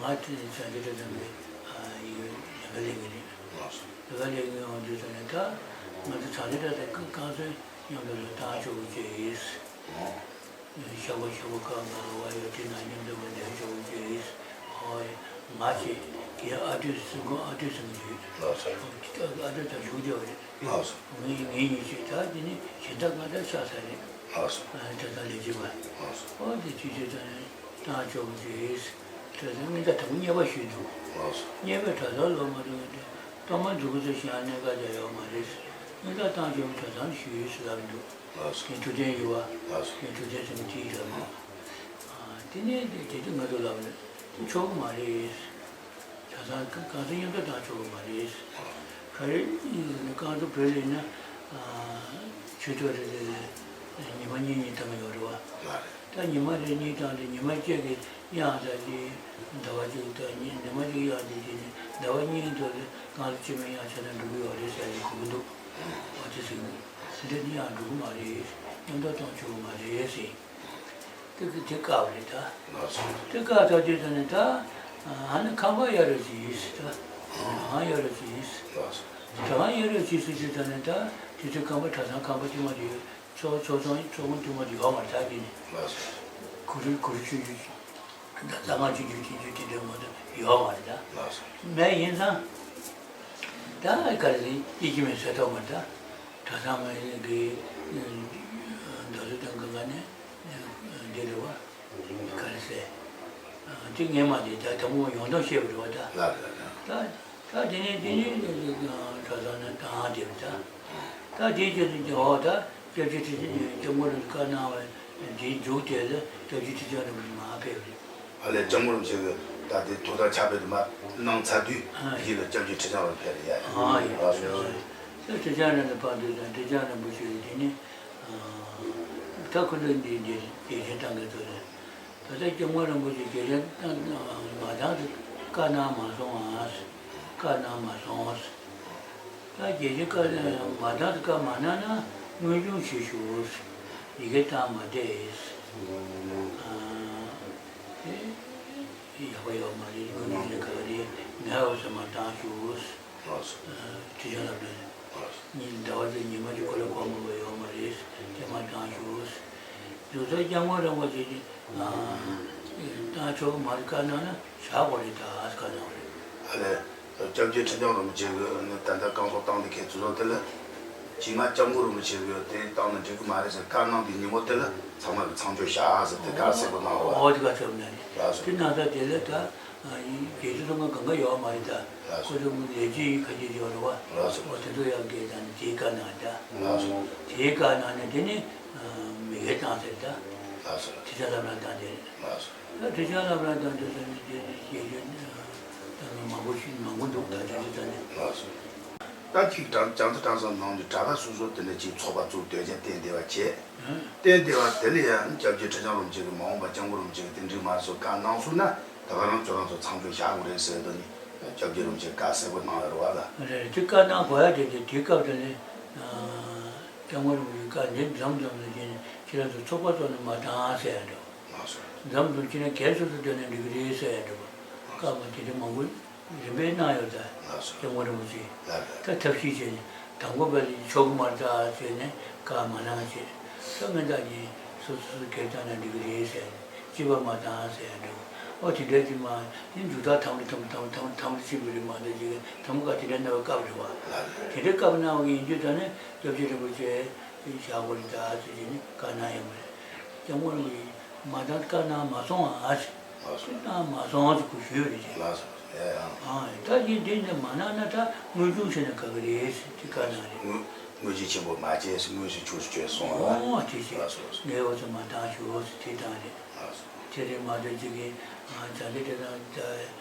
བྱང་རྩེ་གྲྭ་ཚང་གི་ཡི་གེ་ལས་ཀ་ལས་ཀྱི་རེད། ལས་ཀ་ལས་ཀྱི་ཡོང་དུས་ཙམ་ནས་ད་ང་ཚོ་བྱང་རྩེ་གྲྭ་ཚང་གི་རྐང་ཚོན་མཉམ་དུ་ལ་བཏང་ཆོག་གི་ཅེས། ཤོག་གུ་ཤོག་གུ་བཀག་འགལ་བ་ཡོད་དེ་ན་མཉམ་དུ་ལ་འདེམས་ཆོག་གི་ཅེས། ཧོ་ཡ། ང་ཞེས་ཀྱི་ཨ་དུས་སུ་ཁོང་ཨ་དུས་སུ་མི་འདུག་ཨ་དུས་ད་བཞུགས་བསྡད་པ་རེད། ལགས་སོ། ངའི་ངའི་ཉིན་ཞིག་ད་འདི་ནི་གཞན་དག་ང་ད་ཤ་ཚ་རེད། ལགས་སོ། ཨ་ནི་ད་ད་ལས་བྱེད་པ། ལགས་སོ། ཨོ་དེ་དུས་དུས་ད་ནི་ད་ཆོག་གི་རེད། ད་ད་ངས་ད་དང་པོ་གཉེར་པ་ཞུས་འདུག་ལགས་སོ། གཉེར་པའི་གྲྭ་ཚང་ལོ་མ་འགྲོ་བའི་དེ་གཏོར་མ་མཛུབ་གུ་ཚོ་བཞག་གནས་ཀ་ད་ཡོད་མ་རེད། ངས་ད་ད་ཆོག་གི་གྲྭ་ཚང་ཞུས་ཟེར་ལབ་འདུག་ལགས་སོ། ངས་ཐུགས་བསྟན་ཡོད་པ། ལགས་སོ། ངས་ཐུགས་བསྟན་ཟེར་ནས་དེ་ཡིན་ལབ་འདུག་དེ་ནས་དེ་དུས་ང་ཚོ་ལབ་ནས་ཆོག་གི་མ་རེད། གྲྭ་ཚང་གང་ཚོ་མཉམ་དུ་བཏང་ཆོག་གི་མ་རེད། ག་རེ་ཡིན་ཟེར་ན་རྐང་ཚོ་བོད་ལ་ཡིན་ན་ཆུ་ཚོད་རེ་རེ་ལ་ཉི་མ་གཉིས་གཉིས་བཏང་གི་ཡོད་རེད་བ། ལགས་རེད། ད་ཉི་མ་རེ་གཉིས་བཏང་སྟེ་ཉི་མ་གཅིག་གི་དབྱངས་ད་ཅི་ཟླ་བ་གཅིག་ད་ཉི་ཉི་མ་གཅིག་དབྱངས་དེ་བྱས་ནས་ཟླ་བ་གཉིས་ཐོག་ལ་གང་ལ་ཅི་མི་དབྱངས་ཆ་ན་འགྲོ་གི་ཡོད་རེད་ཟེར་ནས་གོ་གི་འདུག་ཨ་ཅེ་ཟེར་གི་འདུག་དེ་འདྲ་ནི་ཡང་འགྲོ་གི་མ་རེད། མཉམ་དུ་གཏོང་ཆོག་གི་མ་རེད་ཟེར། དེ་གི་དེ་བཀག་པ་རེད་ད། ལགས་སོ། དེ་བཀག་ཐག་ཆོད་ཙང་ནས་ད། ཨ་ནི་ཁང་པ་གཡར་རོགས་གྱིས་ད། གྲྭ་ཁང་གཡར་རོགས་གྱིས། ལགས་སོ། གྲྭ་ཁང་གཡར་རོགས་གྱིས་ཟེར་དུས་ད་ནས་ད་དེ་དུས་ཁང་པ་གྲྭ་ཚང་ཁང་པ་དཀྱུས་མ་དེ་ཚོགས་ཚོགས་ཚང་ཚོགས་ཁང་དཀྱུས་མ་དེ་ཡོད་མ་རེད་ད་དེ་ནས། ལགས་སོ། གུ་རུ་གུ་རུ་ཆུང་ཆུང་ད་ལྟ་ང་ཆུང་ཆུང་ཆུང་ཆུང་དེ་འདྲའི་མ་གཏོགས་ཡོད་མ་རེད་ད། ལགས་སོ། མེད་ཡིན་ཙང་། ད་ག་རེ་ཡིན་གཅིག་མིན་ཟེར་ཐུབ་མ་རེད་ད། གྲྭ་ཚང་མ་ཡིན་གི་ད་གཟོད་དང་གི་ག་ནས་འདི་རེད་བ། ག་རེ་ཟེར། དེ་ངས་མ་དེ་ད་དང་པོ་ཡོང་དོན་བཤད་པ་རེད་བ་ད། ལགས་རེད་ལགས། ད་ད་དེ་ནས་དེ་ནས་གྲྭ་ཚང་ནས་བཏང་དེ་རེད་ད། ད་དེའི་རྗེས་སུ་ཨོ་ད་སྐྱབས་རྗེ་ཁྲི་སྐྱབས་མགོན་རིན་པོ་ཆེས་བཀའ་གནང་བ་དེའི་མཇུག་དེ་ལ་སྐྱབས་རྗེ་ཁྲི་བྱང་རིན་པོ་ཆེ་མར་ཕེབས་རེད། ཨ་ལས་སྐྱབས་མགོན་རིན་པོ་ཆེ་གིས་ད་དེ་ཐུགས་ཐག་ཆགས་པའི་དུ་མ་གནང་ཚར་དུས་ཨ་ཡིན་ལ་སྐྱབས་རྗེ་ཁྲི་བྱང་རིན་པོ་ཆེ་ཕེབས་རེད་ཡ། ཨ་ཡིན། ལགས་སོ། ལགས་སོ། ད་ཁྲི་བྱང་རིན་པོ་ཆེ་ཕར་འདུག་ད་ཁྲི་བྱང་རིན་པོ་ཆེ་གིས་དེ་ནི་ད་ཁོ་ཚོ་འདི་འདི་རྒྱལ་ཆེན་བཏང་གི་ཚོ་རེད། ད་ལྟ་སྐྱབས་མགོན་རིན་པོ་ཆེ་རྒྱལ་ཆེན་བཏང་མ་བཏང་དུས་བཀའ་གནང་མ་སོང་ཨ། བཀའ་གནང་མ་སོང་ཨ། ད་རྒྱལ་ཆེན་བཀའ་མ་བཏང་དུས་བཀའ་མ་གནང་ན་དངོས་བྱུང་བྱེད་ཞུ། ཡི་གེ་བཏང་མ་བསྡད། ཨ། དེ་ཡག་པོ་ཡོད་མ་རེད། དངོས་བྱུང་བྱེད་ག་རེ་ངའི་འོག་ས་མ་བཏང་ཞུ། ལགས་སོ། ཁྲི་བྱང་ལགས་ནས། ལགས་སོ། ཉིན་ཟླ་བ་གཅིག་ཉི་མ་གཅིག་ཁོ་ལ་གོ་མ་གོ་ཡོད་མ་རེད། དེ་མ་བཏང་ཞུ། ཡོད་ཚད་སྐྱབས་མགོན་རིན་པོ་ཆེ་གིས་བཏང་ཆོག་གི་མ་རེད་བཀའ་གནང་ན་བཞག་དགོས་རེད་ད་བཀའ་གནང་བ་རེད། ཨ་ལས། སྐྱབས་རྗེ་ཁྲི་བྱང་རིན་པོ་ཆེ་གིས་ནི་ད་ལྟ་བཀའ་སློབ་བཏང་དེ་ཁྱེད་ཚོ་དེ་ལ། རྗེས་མ་སྐྱབས་མགོན་རིན་པོ་ཆེ་གིས་དེ་བཏང་ན་འགྲིག་གི་མ་རེད་ཟེར་བཀའ་གནང་དེ་ཉིན་མོ་དེ་ལ་ཚང་མ་གིས་མཚམས་འཇོག་བཞག་ཟེར་དེ་ག་གསལ་པོ་གནང་བ། ཨོ་དེ་ག་ཚོད་ནས་རེད། ལགས་སོ། དེ་གནང་ས་དེ་ལ་ད། ཡིན་རྒྱལ་སྤྱི་ཚོགས་ཁང་གང་ག་ཡོད་མ་རེད་ད། ལགས་སོ། ཁོ་ཚོ་མི་ལས་བྱེད་ཡིན་ཁ་ཤས་ཡོད་རེད་བ། ལགས་སོ། འོ་དེ་ཚོ་ཡང་དགེ་དང་དེའི་བཀའ་གནང་ད། ལགས་སོ། དེའི་བཀའ་གནང་ནས་དེ་ནི་མི་སྒེར་བཏང་ཟེར་ད། ལགས་སོ། ཁྲི་བྱང་བླ་བྲང་བཏང་དེ་རེད། ལགས་སོ། ད་ཁྲི་བྱང་བླ་བྲང་བཏང་དུས་ཙམ་ནས་དེ་རྒྱལ་སྤྱི་ད་མང་པོ་ཞིག་མང་པོ་འདུག་ད་དེ་རེད་ད་ནི། ལགས་སོ། ད་ཅིག་བྲམ་བྱང་རྩེ་བྲམ་ཟེ་ནང་དུ་གྲྭ་པ་སོ་སོ་དེ་འདྲ་ཅིག་ཚོགས་པ་བཙུགས་དོན་ཆེན་བསྟན་བདེ་བ་བྱས། བསྟན་བདེ་བ་དེ་ལ་ཡང་སྐྱབས་རྗེ་ཁྲི་བྱང་རིན་པོ་ཆེ་གིས་མ་འོངས་པ་སྐྱབས་མགོན་རིན་པོ་ཆེ་གིས་དེ་འགྲིག་མ་སོང་བཀའ་གནང་སོང་ན་ད་ག་རང་ཁྱོད་རང་ཚོ་མཚམས་འཇོག་བཞག་དགོས་རེད་ཟེར་དོན་ནི་སྐྱབས་རྗེ་རིན་པོ་ཆེས་བཀའ་གསལ་པོ་གནང་ཡོད་རེད་བ་ལ། རེད་རེད། དེ་བཀའ་གནང་དགོས་ཡ་དེ་དེ་དེའི་སྐབས་དེ་ནི་སྐྱབས་མགོན་རིན་པོ་ཆེས་བཀའ་འདི་འཛོམས་འཛོམས་ལ་བྱས་ནས་ཁྱེད་རང་ཚོ་ཚོགས་པ་བཙུགས་ནས་མ་བཏང་ཟེར་ཡ་འདྲ་བ། ལགས་སོ། འཛོམས་འཛོམས་ཁྱེད་རང་སྒེར་སོ་སོ་བསྡད་ན་འགྲིག་གི་རེད་ཟེར་ཡ་འདྲ་བ། བཀའ་མ་དེ་འདྲ་མང་པོ། རིམ་པས་གནང་ཡོད་ད། ལགས་སོ། སྐྱབས་མགོན་རིན་པོ་ཆེས། ལགས་རེད། ད་ཐབས་ཤེས་བྱས་ནས་དང་པོ་པ་ལ་ཆོག་གི་མ་རེད་ད་ཟེར་ནས་བཀའ་མ་གནང་བྱས། ད་སྔོན་བདག་གིས་སོ་སོ་སོ་སྒེར་བཏང་ན་འགྲིག་གི་རེད་ཟེར་ནས་སྤྱི་པ་མ་བཏང་ཟེར་ཡ་འདྲ་བོ། ཨོ་དེ་འདྲའི་དེ་མ་ཡིན་འཇུ་ཐག་དམ་རེ་དམ་དམ་དམ་དམ་རེ་ཕྱིན་པ་རེད་མ་གཏོགས་ཅིག་དམ་བཀའ་དེ་འདྲ་གནང་བའི་སྐབས་རེད་བ། ལགས་རེད། དེ་འདྲའི་བཀའ་གནང་བ་ཡིན་དུས་ད་ནི་སྐྱབས་རྗེ་རིན་པོ་ཆེ་བཞག་དགོས་རེད་ད་ཟེར་གྱི་ནི་བཀའ་གནང་ཡོད་མ་རེད། སྐྱབས་མགོན་རིན་པོ་ཆེས་མ་བཏང་བཀའ་གནང་མ་སོང་ཨ་ཟེར། ལགས་སོ། ད་མ་སོང་ཟེར་ཁོས་ཞུས་རེད་ཅེས། ལགས་སོ། ཡ་ཡ། ཨ་ད་ཡིན་དེ་འདྲ་མ་གནང་ན་ད་དངོས་བྱུང་བྱས་ན་དགའ་གི་རེད་ཟེར་དེ་བཀའ་གནང་རེད། དངོས་དངོས་རྗེ་ཆེན་པོ་མ་བྱས་ཟེར་དངོས་སུ་ཆོས་སུ་བྱས་སོང་ལ། ཨོ་དེ་བྱས། ལགས་སོ་ལགས་སོ། ངའི་འོག་ས་མ་བཏང་ཞུ་ཟེར་དེ་བཏང་རེད། ལགས་སོ། དེ་རེད་མ་གཏོགས་ཅིག་གིས་ཨ་ད་འདི་དེ་དང་ད་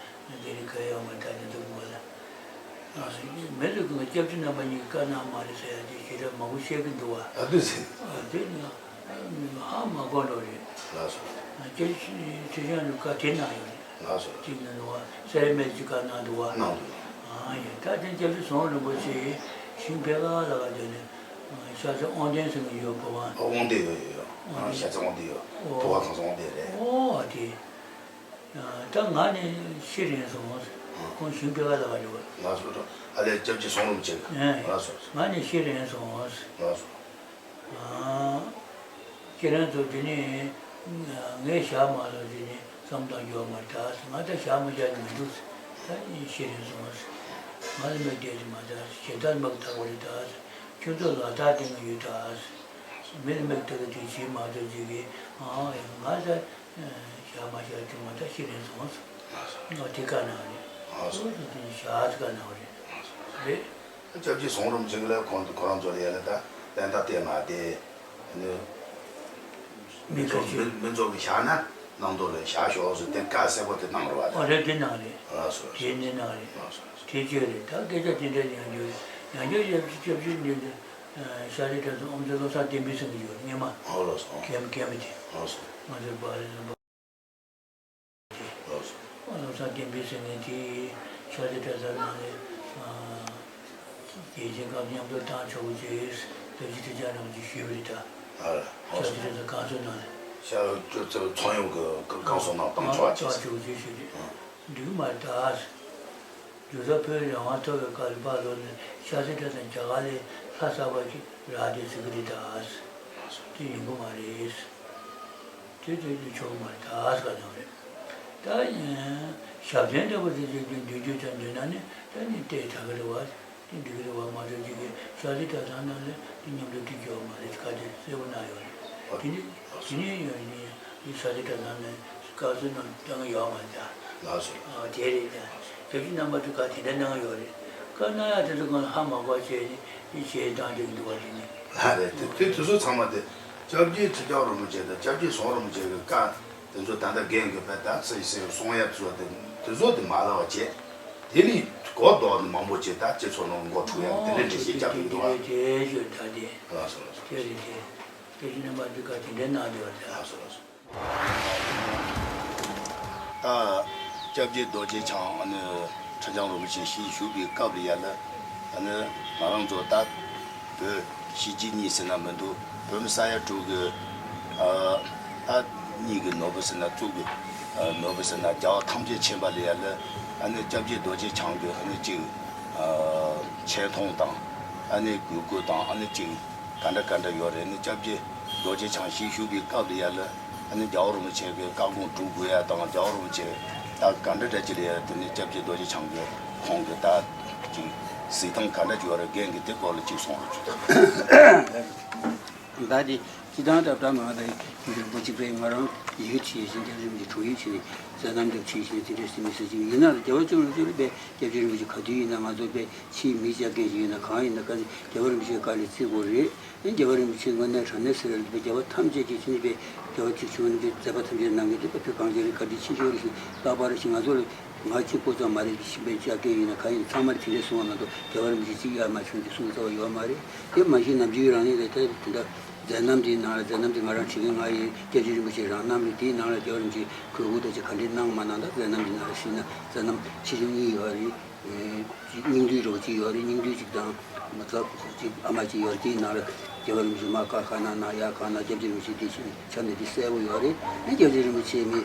འདི་རེད་ག་ཡོད་མ་ད་འདི་འདུག་མ་ལ། མི་ལ་ཀུན་ལ་སྐྱབས་རྗེ་རྣམ་པ་གཉིས་ཀྱིས་བཀའ་གནང་མ་རེད་ཟེར་ཡ་དེ་ཞེ་དྲག་མང་པོ་བཤད་ཀྱི་འདུག་བ། ཨ་དུས་ཟེར། ཨ་དེ་ནི་ཧ་མ་གོ་འགྲོ་རེད། ལགས་སོ། སྐྱབས་རྗེ་ཁྲི་བྱང་ནས་བཀའ་དེ་གནང་ཡོད་རེད། ལགས་སོ། གཅིག་ནས་ནུ་བ་སེར་སྨད་ཀྱི་བཀའ་གནང་འདུག་བ། གནང་འདུག་ཨ་ཡ་ད་དེ་སྐྱབས་རྗེ་ཟམ་གདོང་རིན་པོ་ཆེ་ཞིང་ཕེ་ཁ་ལ་བ་དེ་ནས་ཤར་རྩེ་དབང་ལྡན་ཟེར་མཁན་ཡོད་ཕོ་བ། ཨ་དབང་ལྡན་ཡོད་ཡོད་ཡོད། ཨ་ཤར་རྩེ་དབང་ལྡན་ཡོད། ཨོ་ཕོ་བ་གངས་ཚང་དབང་ལྡན་རེད། ཨོ་དེ། ད་ང་ནི་ཤི་རན་སོང་། ཁོང་ཞིང་ཕེ་ཁ་ལ་བ་རེད་བ། ལགས་སོ། ཨ་ལས་སྐྱབས་རྗེ་ཟམ་གདོང་རིན་པོ་ཆེ། ཨེ། ལགས་སོ། ང་ནི་ཤི་རན་སོང་། ལགས་སོ། ཨ། ཁྱེད་རང་ཚོ་དེ་ནི་ངས་བཞག་མ་ལ་དེ་ནི་བསམ་བཏང་ཡོད་མ་རེད་ད། ང་ད་བཞག་མ་བཞག་ནི་མི་འདུག་ད་ཤི་རན་སོང་། ང་ལ་མིག་བལྟས་ཏེ་མ་ད་ཞེ་དྲག་མིག་ཐག་པ་རེད་ད། ཁྱོད་ཚོ་ལ་དྭགས་དེ་ང་ཡོད་ད། མི་ལ་མིག་ལྟ་གི་དུས་ཕྱིན་མ་གཏོགས་ཅིག་གིས་ཨ་ཡ་ང་ད་བཞག་མ་བཞག་དེ་མ་ད་ཤི་རན་སོང་། ང་དེ་བཀའ་གནང་རེད། ཨ་སོ། ཨོ་དེ་བཞག་ཟེར་བཀའ་གནང་བ་རེད། རེད། སྐྱབས་རྗེ་ཟམ་གདོང་རིན་པོ་ཆེ་ལ་ཁོང་དུ་ཁོ་རང་ཚོ་ལ་ཡ་ལ་ད་བསྟན་བདག་བསྟན་མ་དེ་ནི་མི་མི་ཚོགས་ཁ་ཤས། མི་མི་ཚོགས་ཀྱིས་བཞག་ན་གནང་དོ་ལ་བཞག་ཤོག་ཟེར་དེ་བཀའ་གསལ་པོ་དེ་གནང་རེད་བ། ཨོ་རེད་དེ་གནང་རེད། ཨ་སོ་སོ། དེ་ནི་གནང་རེད། ཨ་སོ་སོ། དེ་བཅས་རེད་ད་སྐད་ཆ་དེ་འདྲ་ཡང་འགྱུར་ཡང་འགྱུར་ཡབ་ཅི་སྐྱབས་རྗེ་འདི་འདི། ཤར་རྩེ་གྲྭ་ཚང་ཨོམ་ཚེ་བློ་བཟང་བསྟན་འཕེལ་ཟེར་མཁན་ཡོད། སྔོན་མ་ཨོ་ལགས་སོ། མཁན་མཁན་པོ་དེ། ལགས་སོ། ང་ཚོའི་པཱ་ལགས་སོ། ལགས་སོ། བློ་བཟང་བསྟན་འཕེལ་ཟེར་མཁན་དེ་ཤར་རྩེ་གྲྭ་ཚང་ནང་ནས་རྒྱལ་ཆེན་སྐབས་མཉམ་དུ་བཏང་ཆོག་གི་ཅེས་སྐྱབས་རྗེ་ཁྲི་བྱང་རིན་པོ་ཆེས་ཞུས་པ་རེད་ད། ཨ་ལགས། ཤར་རྩེ་གྲྭ་ཚང་བཀའ་ཟུར་ནང་ནས། ཤར་རྩེ་ཚོགས་ཡོངས་ཀྱི་བཀའ་ཟུར་ནང་བཏང་ཆོག་ཅེས། བཏང་ཆོག་ཅེས་ཞུས་རེད། འགྲིག་གི་མ་རེད་ད། འབྲུག་ས་བོད་རང་དབང་ཐོབ་པའི་སྐབས་ལ་ཕར་ལོག་ནས་ཤར་རྩེ་གྲྭ་ཚང་རྒྱ་གར་ལས་ལྷ་ས་བར་གྱི་རག་བསྡད་ཟེར་གི་རེད་ད། དེ་ཡོང་གི་མ་རེད། དེ་དེ་དེ་ཆོག་གི་མ་རེད་ད་ཟེར་ག་ཡོང་རེད། ད་ཡིན་ཞབས་བརྟན་འདྲ་པོ་དེ་ཅིག་འདོན་རྒྱུ་དང་འདོན་ན་ནི་ད་ནི་ལྟས་དྲག་གི་རེད་བ། དེ་འགྲིག་གི་རེད་བ། མ་གཏོགས་ཅིག་གིས་ཤར་རྩེ་གྲྭ་ཚང་ནང་ལ་དེ་མཉམ་དུ་ཁྲིད་ཆོག་མ་རེད་ཁ་དེ་གསལ་པོ་གནང་ཡོད་རེད། དེ་ནི་དེ་ནི་ཡོད་ནི་ཡིན། ཤར་རྩེ་གྲྭ་ཚང་ནས་བཀའ་ཟུར་རྣམས་བཏང་གི་ཡོད་མ་རེད་ད། ལགས་སོ། ཨ་དེ་རེད་ད། སྐྱབས་རྗེ་རྣམ་པ་ཚོས་བཀའ་དེ་འདྲ་གནང་གི་ཡོད་རེད། བཀའ་གནང་ཡག་དེ་ཚོ་ཁོང་ཧ་མ་གོ་བྱས་ནས་དེ་བྱས་བཏང་བསྡད་ཀྱི་འདུག་བ། དེ་ནི། ལགས་རེད། དེ་དེ་དེ་ཚོ་ཚང་མ་དེ་སྐྱབས་རྗེ་ཁྲི་བྱང་རིན་པོ་ཆེ་དང་སྐྱབས་རྗེ་ཟམ་གདོང་རིན་པོ་ཆེ་གི་བཀའ་དེ་ཚོ་ད་ལྟ་རྒན་གྱིས་བས་ད་ཚེ་ཟེར་གསུང་ཡག་ཚོ་དེ་དེ་ཚོ་དེ་མ་ལབ་པ་བྱས། དེ་ནི་གོ་ལྡོག་ནི་མང་པོ་བྱས། ད་སྤྱི་ཚོགས་ནང་མགོ་འཁྲུག་ཡག་དེ་འདྲ་འདྲ་ཞིག་རྒྱབ་ཀྱི་འདུག་བ། དེ་དེ་ཞོར་ད་དེ། ལགས་སོ་ལགས་སོ། དེ་རེད་དེ། སྐྱབས་རྗེ་རྣམ་པ་ཚོས་བཀའ་དེ་འདྲ་གནང་བསྡད་པ་རེད། ལགས་སོ་ལགས་སོ། ད་སྐྱབས་རྗེ་རྡོ་རྗེ་འཆང་ཨ་ནི་ཁྲི་བྱང་རིན་པོ་ཆེ་ཞིག་བཞུགས་པའི་སྐབས་ལ་ཡ་ལ་ཨ་ནི་ང་རང་ཚོ་ད་བོད་གཞིས་བྱེས་གཉིས་ཟེར་ན་མི་འདུག་བོད་མི་ས་ཡ་དྲུག་གི་ཨ་ད་གཉིས་ཀྱི་ནོར་བུ་ཟེར་ན་གཙུག་གི་ཨ་ནོར་བུ་ཟེར་ན་རྒྱལ་བ་ཐམས་ཅད་མཁྱེན་པ་ལ་ཡ་ལ་ཨ་ནི་སྐྱབས་རྗེ་རྡོ་རྗེ་འཆང་གི་ཨ་ནི་གཅིག་ཨ་ཆེ་མཐོང་དང་ཨ་ནི་གུས་བཀུར་དང་ཨ་ནི་གཅིག་ག་འདྲ་ག་འདྲ་ཡོད་རེད། ནི་སྐྱབས་རྗེ་རྡོ་རྗེ་འཆང་ཞིག་བཞུགས་པའི་སྐབས་ལ་ཡ་ལ་ཨ་ནི་རྒྱལ་བ་རིན་པོ་ཆེ་གི་བཀའ་དགོངས་སྒྲུབ་དགོས་ཡ་དང་། རྒྱལ་བ་རིན་པོ་ཆེ་ད་ག་འདྲ་འདྲ་ཅིག་ལ་ཡ་དེ་ནི་སྐྱབས་རྗེ་རྡོ་རྗེ་འཆང་གི་ཁོང་གི་ད་ཅིག་གཟིགས་སྟངས་ག་འདྲ་ཅིག་ཡོད་རེད། རྒན་གྱིས་དེ་སྐོར་ལ་ཅིག་གསུང་རོགས་བྱོས་དང་། ད་དེ་སྤྱི་བཏང་ད་ལྟ་མ་ད་རིན་པོ་ཆེ་པས་ང་རང་ཡི་གེ་བྲིས་ཤིང་། སྐྱབས་རྗེ་རིན་པོ་ཆེ་དྲུང་ཡིག་བྲིས་ནས་མཛད་རྣམ་འདི་བྲིས་ཤིང་དེ་འདྲ་ཟེར་མི་ཟེར་ཅིག་ཡིན་ན་རྒྱལ་བ་ཅུང་ལ་ཅིག་ལ་པས་སྐྱབས་རྗེ་རིན་པོ་ཆེ་ག་དུས་ཡིན་ན་ང་ཚོ་པས་ཕྱིའི་མི་བཅའ་མཁན་ཞིག་ཡིན་ན་གང་ཡིན་ན་ག་ཚོད་རྒྱལ་བ་རིན་པོ་ཆེའི་བཀའ་ལ་བརྩི་དགོས་རེད། ཨེ་རྒྱལ་བ་རིན་པོ་ཆེ་དངོས་གནས་དྲང་གནས་ཟེར་བ་འདི་པས་རྒྱལ་བ་ཐམས་ཅད་ཀྱི་ཕྱི་ནས་པས་རྒྱལ་བ་ཐུགས་ཆེན་པོ་འདི་མཛད་པ་ཐམས་ཅད་གནང་མཁན་འདི་པས་ཐུགས་གང་ཆེ་རེད། བཀའ་དྲིན་ཆེ་ཤོས་རེད་ཞུ། ལྷག་པར་ཞིག་ང་ཚོ་ལ་ང་གཅིག་པོ་ཙམ་མ་རེད། ཕྱི་པའི་བཅའ་མཁན་ཡིན་ན་གང་ཡིན་ཚང་མར་དེ་འདྲས་གསུང་བ་མ་གཏོགས་རྒྱལ་བ་རིན་པོ་ཆེ་གཅིག་ཡར་མར་བྱོན་ཏེ་གསུང་རྩ་བ་ཡོད་མ་རེད། དེ་མ་གཞི་ནམ་རྒྱུན་རང་ཉིད་ལ་ད་དེ་འདྲ་མཛད་རྣམ་དེའི་ནང་ལ་མཛད་རྣམ་དེ་ང་རང་བྲིས་མཁན་ང་ཡིན། སྐྱབས་རྗེ་རིན་པོ་ཆེ་རང་རྣམ་རེད། དེའི་ནང་ལ་རྒྱལ་བ་རིན་པོ་ཆེ་གུས་བཀུར་དང་ཅིག་ག་འདྲས་གནང་མ་གནང་ད་མཛད་རྣམ་དེའི་ནང་ལ་ཞུས་ན་མཛད་རྣམ་ཆེ་ཆུང་གཉིས་ཡོད་རེད། སྙིང་བསྡུས་རོགས་གཅིག་ཡོད་རེད། སྙིང་བསྡུས་གཅིག་དང་མ་རྩ་གཅིག་ཨ་མ་གཅིག་ཡོད་རེད། དེའི་ནང་ལ་རྒྱལ་བ་རིན་པོ་ཆེ་མར་བཀའ་ཁ་ནང་ནང་ཡར་གང་ན་སྐྱབས་རྗེ་རིན་པོ་ཆེ་དེ་བཞིན་ཆ་ནས་དེ་གསལ་པོ་ཡོད་རེད། ཨ་ནི་སྐྱབས་རྗེ་རིན་པོ་ཆེ་ནི་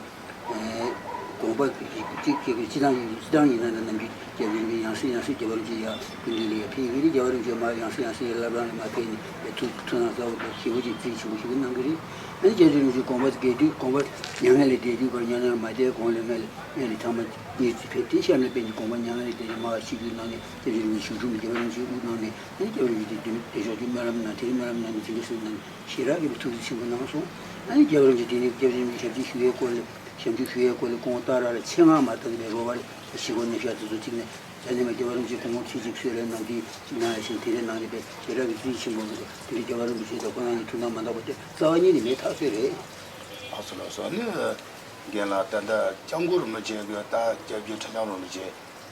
དགོངས་པ་གཅིག་སྐྱེ་དགོས། སྤྱི་བཏང་སྤྱི་བཏང་ཡིན་ན་ནམ་རྒྱུན་སྐྱབས་རྗེ་རིན་པོ་ཆེ་ཡང་སེ་ཡང་སེ་རྒྱལ་བ་རིན་པོ་ཆེ་ཡར་སྐུ་མདུན་ལ་ཡར་ཕེབས་ཡོད་རེད། རྒྱལ་བ་རིན་པོ་ཆེ་མར་ཡང་སེ་ཡང་སེ་ཡར་བླ་བྲང་ལ་མར་ཕེབས་ནས་ཐུགས་ཐུགས་སྣང་གསལ་པོ་དང་ཞེ་པོ་ཅིག་རྩིས་ཆེན་པོ་ཞེ་པོ་གནང་གི་རེད། ཨ་ནི་སྐྱབས་རྗེ་རིན་པོ་ཆེ་དགོངས་པ་རྒྱས་དུས་དགོངས་པ་མྱ་ངན་ལས་འདས་དུས་བར་མྱ་ངན་ལ་མ་འདས་གོང་ལ་སྨན་སྨན་ལ་ཐ་མ་གཉིས་ཅིག་ཕེབས་ཏེ་གཤམ་ལ་པཎ་ཆེན་དགོངས་པ་མྱ་ངན་ལས་འདས་ནས་མར་ཆིབས་བསྒྱུར་གནང་ནས་སྐྱབས་རྗེ་རིན་པོ་ཆེ་ཞུ་སྒྲུབ་ནས་རྒྱལ་བ་རིན་པོ་ཆེ་དབུ་གནང་ནས་ཨ་ནི་སྐྱབས་རྗེ་རིན་པོ་ཆེ་དེ་དེ་ཞོགས་ཀྱི་སྨོན་ལམ་གནང་། དེའི་སྨོན་ལམ་གནང་ནས་དེ་འདྲ་ཟེར་གནང་ནས་ཞེ་དྲག་གི་ཐུགས་རྗེ་ཆེན་པོ་གནང་སོང་། ཨ་ནི་རྒྱལ་བ་རིན་པོ་ཆེ་དེ་ནས་སྐྱབས་རྗེ་རིན་པོ་ཆེ་ཞབས་ཕྱི་ཞུ་བའི་སྐོར་ལ་ཞབས་ཕྱི་ཞུ་བའི་སྐོར་ལ་དགོངས་དག་ར་ལ་ཆེད་མངགས་མ་བཏང་བའི་རོགས་པ་ལ་ཞི་སྒོ་ནས་ཤར་དུ་ཚོ་གཅིག་ནས་ད་ནས་མ་རྒྱལ་བ་རིན་པོ་ཆེ་དགོངས་པ་ཚིག་གཅིག་གསོལ་རས་གནང་དེ་གནང་ཡ་བཞིན་དེ་རེ་གནང་ནས་པས་ཞེ་དྲག་གི་ཐུགས་རྗེ་ཆེན་པོ་གནང་སོང་། དེ་ནས་རྒྱལ་བ་རིན་པོ་ཆེ་དང་ཁོང་རྣམ་གཉིས་ཐུགས་སྣང་མ་འདྲ་བ་དེ་རྩ་བ་ཉིད་ནས་མེད་ཐག་ཆོད་རེད། ལགས་སོ་ལགས་སོ། ཨ་ནི་རྒན་ལགས་ད་ལྟ་སྐྱབས་མགོན་རིན་པོ་ཆེ་གི་ད་སྐྱབས་རྗེ་ཁྲི་བྱང་རིན་པོ་ཆེ་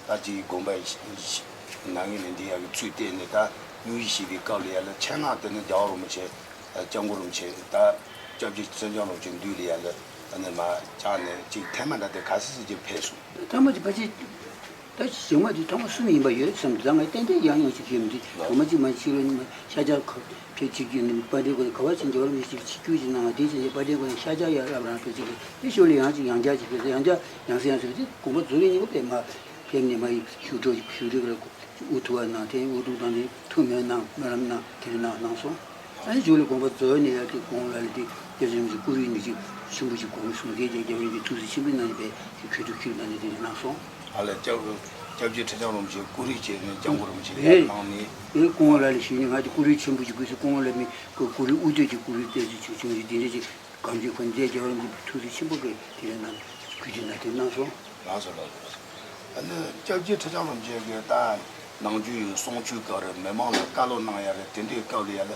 ད་ཅིག་དགོངས་པ་ཞིག་ཞིག་གནང་ངེས་ནས་འདི་ཡག་གི་ཚུལ་བལྟས་ནས་ད་དངོས་གཞི་ཞིག་པའི་སྐབས་ལ་ཡ་ལ་ཆེད་མངགས་དེ་ནི་རྒྱལ་བ་རིན་པོ་ཆེ་སྐྱབས་མགོན་རིན་པོ་ཆེ་ད་སྐྱབས་རྗེ་སེང་ལྕམ་རིན་པོ་ཆེ་མདུན་ལ་ཡ་ལ་ཨ་ནི་མ་བཅར་ནས་ཅིག་ཐེངས་མ་འདྲ་དེ་ག་ཚོད་ཅིག་ཕེབས་སོང་། ཐེངས་མ་ཅིག་ཕལ་ཆེར་ད་ཞིག་མ་དེ་ཐེངས་མ་གསུམ་ཡིན་པ་ཡོད་བསམ་འདུག་ད་ངས་ཏན་ཏན་ཡང་ཡང་ཅིག་ཤེས་མི་འདུག་ཐེངས་མ་གཅིག་མ་ཕྱི་ལོ་ཉི་མ་ཤར་རྒྱག་ཁ་ཕེབས་ཅིག་གི་ནི་དཔལ་ལྡན་སྒོ་ནས་ག་བ་ཕྱིན་རྒྱལ་བ་རིན་པོ་ཆེ་ཅིག་ཆིབས་བསྒྱུར་ཅིག་གནང་བ་དེ་ཕྱིན་ཆད་དཔལ་ལྡན་སྒོ་ནས་ཤར་རྒྱག་ཡར་བསླབ་རང་ཕེབས་ཅིག་གི་དེ་ཞོར་ལ་ཡང་ཅིག་ཡང་བསྐྱར་ཅིག་ཕེབས་ཏེ་ཡང་བསྐྱར་ཡང་སེ་ཡང་སེ་ཕེབས་ཏེ་དགོངས་པ་རྫོགས་ལས་ཉིན་མོ་པས་མ་ཕེབས་ནས་མ་ཡི་ཞུ་གྲོས་ཞུ་གྲོས་ལ་དབུ་ཐུག་པ་གནང་། དེ་དབུ་ཐུག་དང་དེ་ཐུགས་སྨོན་གནང་། སྨོན་ལམ་གནང་། དེ་འདྲ་གནང་གནང་སོང་། ཨ་ནི་མཇུག་ལ་དགོངས་པ་རྫོགས་ནས་ཡར་དེ་དགོངས་ལ་ལ་དེ་སྐྱབས་རྗེ་རིན་པོ་ཆེ་སྐུ་རིམ་ནི་ཅིག་ཆེན་པོ་ཅིག་དགོངས་གསུང་སྟེ་དེ་སྐྱབས་རྗེ་རིན་པོ་ཆེ་ཐུགས་རྗེ་ཆེན་པོའི་ནང་ནས་དེ་ཁྱོད་ཐུགས་ཁྱོད་གནང་ནས་དེ་འདྲ་གནང་སོང་། ཨ་ལས་སྐྱབས་སྐྱབས་རྗེ་ཁྲི་བྱང་རིན་པོ་ཆེ་སྐུ་རིམ་བྱས་ནས་སྐྱབས་མགོན་རིན་པོ་ཆེ་ལ་ཡར་གནང་ནས། དེ་དགོངས་ལ་ལ་ཞུས་ནས་ང་དེ་སྐུ་རིམ་ཆེན་པོ་ཅིག་དགོས་སུ་དགོངས་ལ་མི་སྐུ་རིམ་དབུ་སྟོད་ཀྱི་སྐུ་རིམ་བལྟས་ཚེ་ཆུང་ཆུང་ཞིག་དེ་འདྲ་ཅིག་གང་ཅི་ཁོ་མཛད་རྒྱལ་བ་རིན་པོ་ཆེ་ཐུགས་རྗེ་ཆེན་པོ་གིས་དེ་རིང་ནང་གུས་བརྩི་གནང་དེ་གནང་སོང་། ལགས་སོ་ལགས་སོ། ཨ་ནི་སྐྱབས་རྗེ་ཁྲི་བྱང་རིན་པོ་ཆེ་གིས་ད་ནམ་རྒྱུན་གསུང་ཆོས་སྐབས་རེ་མི་མང་ལ་བཀའ་སློབ་གནང་ཡ་རེད། དེ་འདྲའི་སྐབས་ལ་ཡ་ལ་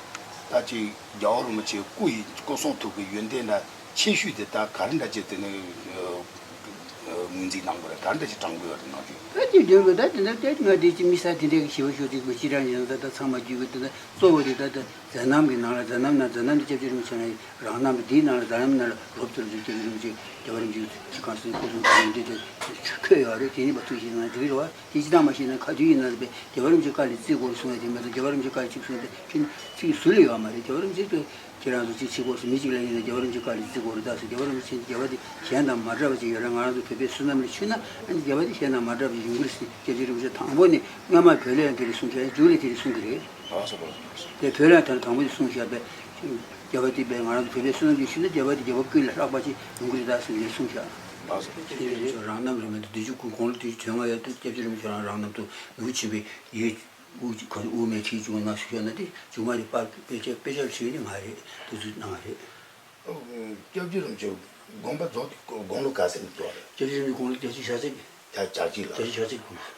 ད་ཅིག་རྒྱལ་བ་རིན་པོ་ཆེ་སྐུ་ཡི་སྐུ་གསུང་ཐུགས་ཀྱི་ཡོན་ཏན་འདྲ་ཆེ་ཤོས་དེ་ད་ག་རེ་འདྲ་ཅིག་དེ་ནི་ ངོས་འཛིན་གནང་དགོས་རེད། ད་འདི་ཅིག་དྲང་པོ་ཡོད་རེད་ནང་བཞིན། ད་ཅིག་འདོན་དགོས། ད་དེ་འདྲ་དེ་ང་དེ་ཅིག་མི་ས་དེ་འདྲའི་ཞི་བ་ཤོག་ཅིག་མི་སྤྱི་དྲང་ཡིན་ན་ད་ད་ཚང་མ་རྒྱུས་དགོས། དེ་འདྲ་གཙོ་བོ་དེ་ད་ད་མཛད་རྣམ་གི་ནང་ལ་མཛད་རྣམ་ན་མཛད་རྣམ་དེ་སྐྱབས་རྗེ་རིན་པོ་ཆེ་ནས་རང་རྣམ་དེའི་ནང་ལ་མཛད་རྣམ་ནང་ལ་རོབ་ཙམ་ཅིག་སྐྱབས་རྗེ་རིན་པོ་ཆེ་རྒྱལ་བ་རིན་པོ་ཆེ་ཅིག་གང་སེང་སྐུ་གསུང་ཐུགས་ཡོན་ཏན་དེ་འཁོད་ཡོད་རེད། དེ་ནི་བ་ཐུགས་ཞིག་ན་འགྲིག་གི་རེད་བ། དེ་ཅི་ལྟར་མ་ཤེས་ན་ག་དུས་ཡིན་ན་རེད་པས་རྒྱལ་བ་རིན་པོ་ཆེ་བཀའ་ལ་བརྩི་དགོས་རེད་གསུང་ཡ་དེ་མ་གཏོགས་རྒྱལ་བ་རིན་པོ་ཆེ་བཀའ་ལ་གཅིག་གསུངས་ཏེ་ཁྱོད་ཚིག་ཟུར་ལ་ཡོད་མ་རེད། རྒྱལ་བ་རིན་པོ་ཆེ་ཁྱེད་རང་ཚོ་ཅིག་བྱེད་དགོས་སུ་མི་གཅིག་ལ་ཡིན་ན་རྒྱལ་བ་རིན་པོ་ཆེ་བཀའ་ལ་བརྩི་དགོས་རེད་ད་ཟེར། རྒྱལ་བ་རིན་པོ་ཆེ་རྒྱལ་བ་དེ་གཞན་དང་མ་འདྲ་བ་ཅིག་ཡོད་རེད། ང་རང་ཚོ་བོད་པའི་བསོད་ནམས་ལ་མཆོད་ན་ཨ་ནི་རྒྱལ་བ་དེ་གཞན་དང་མ་འདྲ་བ་ཅིག་ཡོང་གི་རེད་ཟེར། སྐྱབས་རྗེ་རིན་པོ་ཆེ་དང་པོ་ནས་སྔ་མ་བོད་ལ་ཡང་དེ་རེད་གསུངས་ཤག་མཇུག་ལ་དེ་རེད་གསུང་གི་རེད། དེ་བོད་ལ་ཡང་དེ་དང་པོ་ནས་གསུངས་ཤག་པས། རྒྱལ་བ་དེ་པས་ང་རང་ཚོ་བོད་པའི་བསོད་ནམས་ཀྱི་ཤུལ་ན་རྒྱལ་བ་དེ་རྒྱལ་བ་ཀུན་ལས་ལྷག་པ་ཅིག་ཡོང་གི་རེད་ད་ཟེར་ནས་གསུངས་ཤག་སྐྱབས་རྗེ་རིན་པོ་ཆེ་རང་རྣམ་རེད་མ་གཏོགས་བདུན་ཅུ་དགུ་དགུང་ལོ་བདུན་ཅུ་དོན་ལྔ་ཡར་དུ་སྐྱབས་རྗེ་རིན་པོ་ཆེ་རང་རང་རྣམ་དུ་ནུས་པ་ཆེན་པོས་ཡོད། དབུ་ཅིག་ག་ཚོད་དབུ་མའི་ཁྲིད་བྱུང་ན་ཞུ་ཤོག་ན་དེ་མཇུག་མ་རེད། པར་དཔེ་ཆ་དཔེ་ཆ་བྲིས་ནི་ང་རེད། དེ་ཚོ་གནང་བ་རེད། སྐྱབས་རྗེ་རིན་པོ་ཆེ་དགོངས་པ་རྫོགས་ཏེ་དགུང་ལོ་ག་ཚོད་ནས་རྫོགས་རེད། སྐྱབས་རྗེ་རིན་པོ་ཆེ་དགུང་ལོ་བརྒྱད་ཅུ་ཞེ་གཅིག་བརྒྱད་ཅུ་ཞེ་གཅིག་དགུང་ལོ།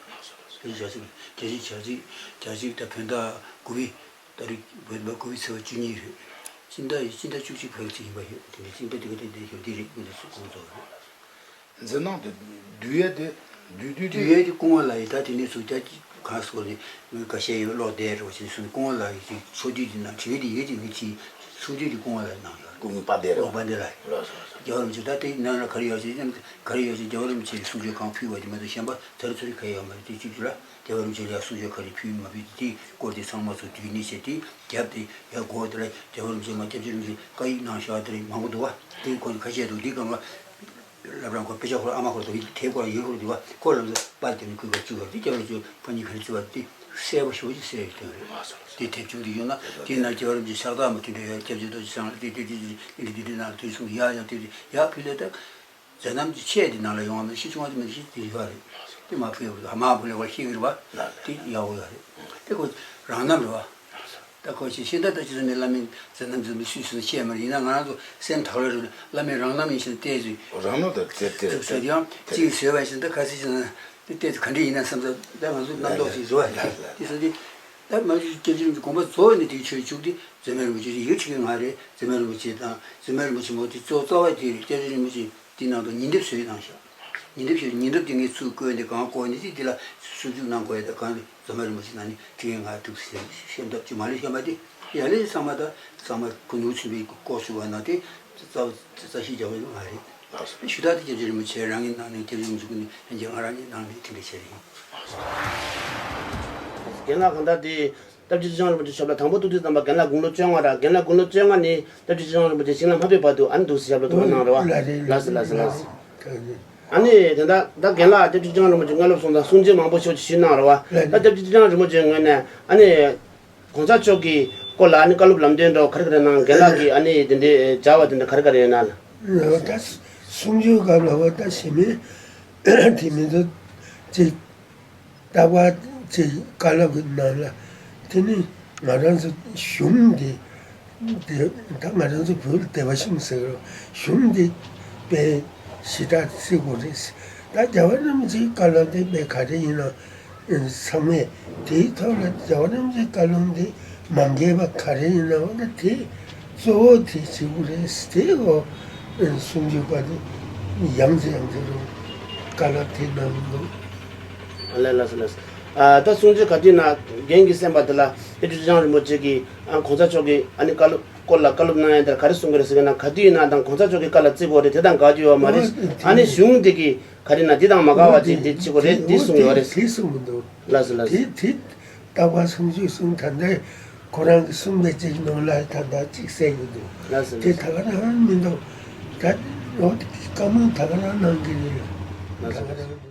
བརྒྱད་ཅུ་ཞེ་གཅིག་བརྒྱད་ཅུ་ཞེ་གཅིག་བརྒྱད་ཅུ་ཞེ་གཅིག་ད་བོད་ཟླ་དགུ་པའི་ད་རེས་བོད་ཟླ་དགུ་པའི་ཚེས་པ་བཅུ་གཉིས་རེད། སྤྱི་ཟླ་ཡི་སྤྱི་ཟླ་བཅུ་གཅིག་བོད་ཀྱི་ཡིན་པ་ཡོད། དེ་ནས་སྤྱི་ཟླ་དེ་ག་དེ་དེ་ཞོར་དེ་རེད། དགུང་ལོ་དགུང་ཚོགས་རེད། མཛད་རྣམ་དེ་བསྡུས་ཡས་དེ་བསྡུས་བསྡུས་དེ། བསྡུས་ཡས་དེ་སྐུ་ངོ་ལགས་ཡིན། ད་དེ་ནས་ཚུར་རྒྱ་གང་སོགས་ནས་མི་ཁ་ཤས་ཡོད་ཀློག་བསྡད་རེད་བ་ཞེས་གསུངས། སྐུ་ངོ་ལགས་ཡིན་ཅིག་ཚོགས་འདུའི་དེ་ནང་བྲིས་དེ་ཡོད་དེ་མི་གཅིག་ཚོགས་འདུའི་དེ་སྐུ་ངོ་ལགས་ནང་ཡོད་རེད། སྐུ་ངོ་དཔལ་ལྡན་རེད། ཨོ་དཔལ་ལྡན་ལགས་ཡིན། ལགས་སོ་ལགས་སོ། རྒྱལ་བ་རིན་པོ་ཆེ་ད་དེ་ནང་ལ་ག་རེ་ཡོད་ཅེ་ན་ག་རེ་ཡོད་ཅེ་རྒྱལ་བ་རིན་པོ་ཆེས་གསུང་ཆོས་གང་ཕུལ་བ་དེ་མ་གཏོགས་གཞན་པ་ཚར་ཚུར་ག་ཡོད་མ་རེད། དེ་གཅིག་དེ་ལ་རྒྱལ་བ་རིན་པོ་ཆེ་ལ་ཡང་གསུང་ཆོས་ག་རེ་ཕུལ་མ་ཕུལ་དེ་སྐོར་དེ་ཚང་མ་ཚོ་དུས་ནས་བཤད་དེ་རྒྱབ་དེ་ཡར་སྒོ་དེ་ལ་རྒྱལ་བ་རིན་པོ་ཆེ་མ་སྐྱབས་རྗེ་རིན་པོ་ཆེས་བཀའ་ཡིག་གནང་བཞག་དེ་རིགས་མང་པོ་འདུག་བ། དེ་ཁོ་ཁ་ཤས་འདུག་དེ་སྒང་ལ་བླ་བྲང་ཁོ་དཔེ་ཆ་ཁོ་ཨ་མ་ཁོ་དང་དེ་ཁོ་ལ་ཡོད་ཁོ་འདུག་བ། ཁོ་ལ་པར་དེ་ནི་གུས་པ་བཅུག་བ་དེ་རྒྱལ་བ་རིན་པོ་ཆེ་ཕ་གཉིས་ག་རེ་བརྩི་བ་དེ་གསལ་པོ་ཞེ་པོ་ཅིག་གསལ་ཡོད་དོན་རེད། དེ་དེབ་ཆུང་དེ་ཡོད་ན་དེའི་ནང་རྒྱལ་བ་རིན་པོ་ཆེ་ཕྱག་རྟགས་མ་དེ་འདྲ་ཡོད། སྐྱབས་རྗེ་རྡོ་རྗེ་འཆང་ལ་དེ་དེ་དེ་དེ་དེ་དེ་ནང་དུས་གསུང་ཡག་ཡག་དེ་དེ་ཡག་ཕུལ་ལས་ད། མཛད་རྣམ་གྱི་ཆེད་དེ་ནང་ལ་ཡོང་བ་མ་ཤེས་ཆུང་བ་དེ་མ་ཤེས་དེ་ཡོད་རེད། དེ་མ་ཕུལ་ཡོད་རེད། མ་ཕུལ་ལས་བ་ཤེས་ཀྱི་རེད་བ། དེ་ཡག་པོ་ཡོད་རེད། དེ་ཁོ་རང་རྣམ་རེད་བ། ད་ཁོ་ཆེ་ཤེས་ད་ད་ཅི་ཟེར་ནས་བླ་མའི་མཛད་རྣམ་འཛིན་པའི་སུས་སུ་བཤད་མ་རེད། ཡིན་ན་ང་རང་ཚོ་སེམས་ཐག་ལ་རེད། བླ་མའི་རང་རྣམ་ཡིན་ཕྱིན་བལྟས་ཚེ། རང་རྣམ་དང་བལྟས་བལྟས་ཐུགས་སྲོལ་ཡང་གཅིག་བཟོས་པ་ཡིན་ཕྱིན་ད་ག་སྲིད་ཅི་ན་དེ་བལྟས་ཚེ་ག་འདྲ་ཡིན་ན་བསམ་ཚོད་ད་ང་ཚོ་རྣམ་རྟོག་ཅིག་བཟོ་བ་རེད། དེ་ས་དེ་ད་མ་གཞི་སྐྱབས་རྗེ་རིན་པོ་ཆེ་དགོངས་པ་རྫོགས་ནས་དེ་ཆོས་བཅུག་སྟེ་མཛད་མེད་རིན་པོ་ཆེ་ཡིད་ཆེས་ཀྱི་ང་རེད། མཛད་མེད་རིན་པོ་ཆེ་དང་མཛད་མེད་རིན་པོ་ཆེ་མོ་དེ་གཙོ་རྩ་བ་དེ་རེད། སྐྱབས་རྗེ་རིན་པོ་ཆེ། དེ་ནང་དུ་ཉིན་དེབ་བཟོས་གནང་ཤག་ཉིན་དེབ་ཞིག་ཉིན་དེབ་དེ་ངས་ཚུར་བཀོད་ནས་གང་བཀོད་ནས་ཅི་དེ་ལ་སུབ་སུབ་གནང་དགོས་ཡ་དང་གང་རེད། མཛད་མེད་རིན་པོ་ཆེ་ནང་ནས་དེ་ང་ཐུགས་སེམས་ཤེས་འདོད་ཀྱི་མ་ལུས་ཤེས་པ་དེ་ཡ་ལས་ཚང་མ་ད་ཚང་མ་ཁུ་ནུ་ཆུན་པའི་ལྐོག་ཞུ་བ་ན་དེ་རྩ་བ་རྩ་ཤེས་རྒྱག་པ་མ་རེད། ཞུ་དག་དེ་སྐྱབས་རྗེ་རིན་པོ་ཆེ་རང་གི་ནང་ནས་སྐྱབས་རྗེ་རིན་པོ་ཆེ་ཀུན་ནས་ལྷན་རྒྱས་ང་རང་གཉིས་ནང་ནས་དེ་འདྲ་བྱས་རེད། རྒན་ལགས་གང་ལྟར་དེ། སྐྱབས་རྗེ་ཆོས་རྒྱལ་རིན་པོ་ཆེ་ཞབས་ལ་དང་པོ་ཐུག་དུས་ཙམ་པ་རྒན་ལགས་དགུང་ལོ་བཅོ་ལྔ་ར། རྒན་ལགས་དགུང་ལོ་བཅོ་ལྔ་ནས་སྐྱབས་རྗེ་ཆོས་རྒྱལ་རིན་པོ་ཆེ་བྱིན་རླབས་ལྷག་པའི་བར་དུ་ཨ་ནི་འདུག་སེ་ཞབས་ལ་ཐུགས་སྣང་གནང་རེད་བ། ལགས་རེད། ལགས་སོ་ལགས་སོ་ལགས་སོ། ཨ་ནི་དེ་འདྲ་ད་རྒན་ལགས་སྐྱབས་རྗེ་ཆོས་རྒྱལ་རིན་པོ་ཆེ་དངོས་སློབ་སོང་ཙང་གསུང་ཆོས་མང་པོ་ཞིག་ཞུས་གནང་རེད་བ། ད་སྐྱབས་རྗེ་ཆོས་རྒྱལ་རིན་པོ་ཆེའི་ངོས་ནས་ཨ་ནི་གོང་ས་མཆོག་གི་སྐོར་ལ་ཨ་ནི་བཀའ་སློབ་ལམ་སྟོན་འདྲ་བོ་ག་རེ་ག་རེ་གནང་། རྒན་ལགས་ཀྱིས་ཨ་ནི་དེ་འདྲའི་སྦྱར་བ་དེ་འདྲ་ག་རེ་ག་རེ་ཡོད་ན་ལ། ད་གསུང་ཆོས་སྐབས་ལ་བ་ད་ཞེ་མེད་དེ་མི་འདུག་ཅིག་རྟག་པར་ཅིག་བཀའ་སློབ་ཀྱི་ནང་ལ་དེ་ནི་ང་རང་ཚོ་གཞུང་འདི་དེ་ད་ང་རང་ཚོ་བོད་ལ་སྡེ་པ་གཞུང་ཟེར་རོ། གཞུང་འདི་དཔེ་ཞེ་དྲག་བརྩི་དགོས་རེད། ད་རྒྱལ་བ་རིན་པོ་ཆེའི་བཀའ་སློབ་དེ་དཔེ་ག་རེ་ཡིན་ན་ཚང་མས་དེའི་ཐོག་ལ་རྒྱལ་བ་རིན་པོ་ཆེའི་བཀའ་སློབ་འདི་མ་འགལ་བ་ག་རེ་ཡིན་ན་འོ་ན་དེ་གཙོ་བོ་དེ་བྱེད་དགོས་རེད། དེ་འོ་གསུང་ཆོས་པ་དེ་ཡང་ཚེ་ཡང་ཚེ་རུ་བཀའ་སློབ་དེ་གནང་གི་འདུག་ཨ་ལས་ལགས་སོ་ལགས་སོ། ཨ་ད་གསུང་ཆོས་ག་དུས་ན་རྒན་གྱིས་གསན་པ་དེ་ལ་སྐྱབས་རྗེ་ཆོས་རྒྱལ་རིན་པོ་ཆེ་གིས་ཨ་གོང་ས་མཆོག་གིས་ཨ་ནི་བཀའ་སློབ་སྐོར་ལ་བཀའ་སློབ་གནང་ཡ་དེར་ག་རེ་གསུང་གི་རེད་ཟེར་གི་ན། ག་དུས་ཡིན་ན་དང་གོང་ས་མཆོག་གི་བཀའ་ལ་བརྩི་དགོས་རེད། དེ་དང་འགལ་རྒྱུ་ཡོད་མ་རེད། ཨ་ནི་གཞུང་དེ་གིས་ག་རེ་ན་འདི་དང་མ་འགལ་བ་ཅིག་འདི་བྱེད་དགོས་རེད་འདི་གསུངས་ཡོད་རེད། དེ་གསུངས་མི་འདུག་ལགས་སོ་ལགས་སོ། དེ་དེ་རྟག་པར་གསུང་ཆོས་གསུང་ད་ལྟ་ཁོ་རང་གི་གསུང་པའི་ཅིག་ནང་ལ་ད་ལྟ་ཅིག་གསལ་ཡོད་འདུག་ལགས་སོ་དེ་ལགས་སོ། ད་ག་རང་མི་འདུག་ད་འོ་དེ་བཀའ་མོལ་ད་ག་རང་གནང་གི་རེད། ལགས་སོ་ལགས་སོ།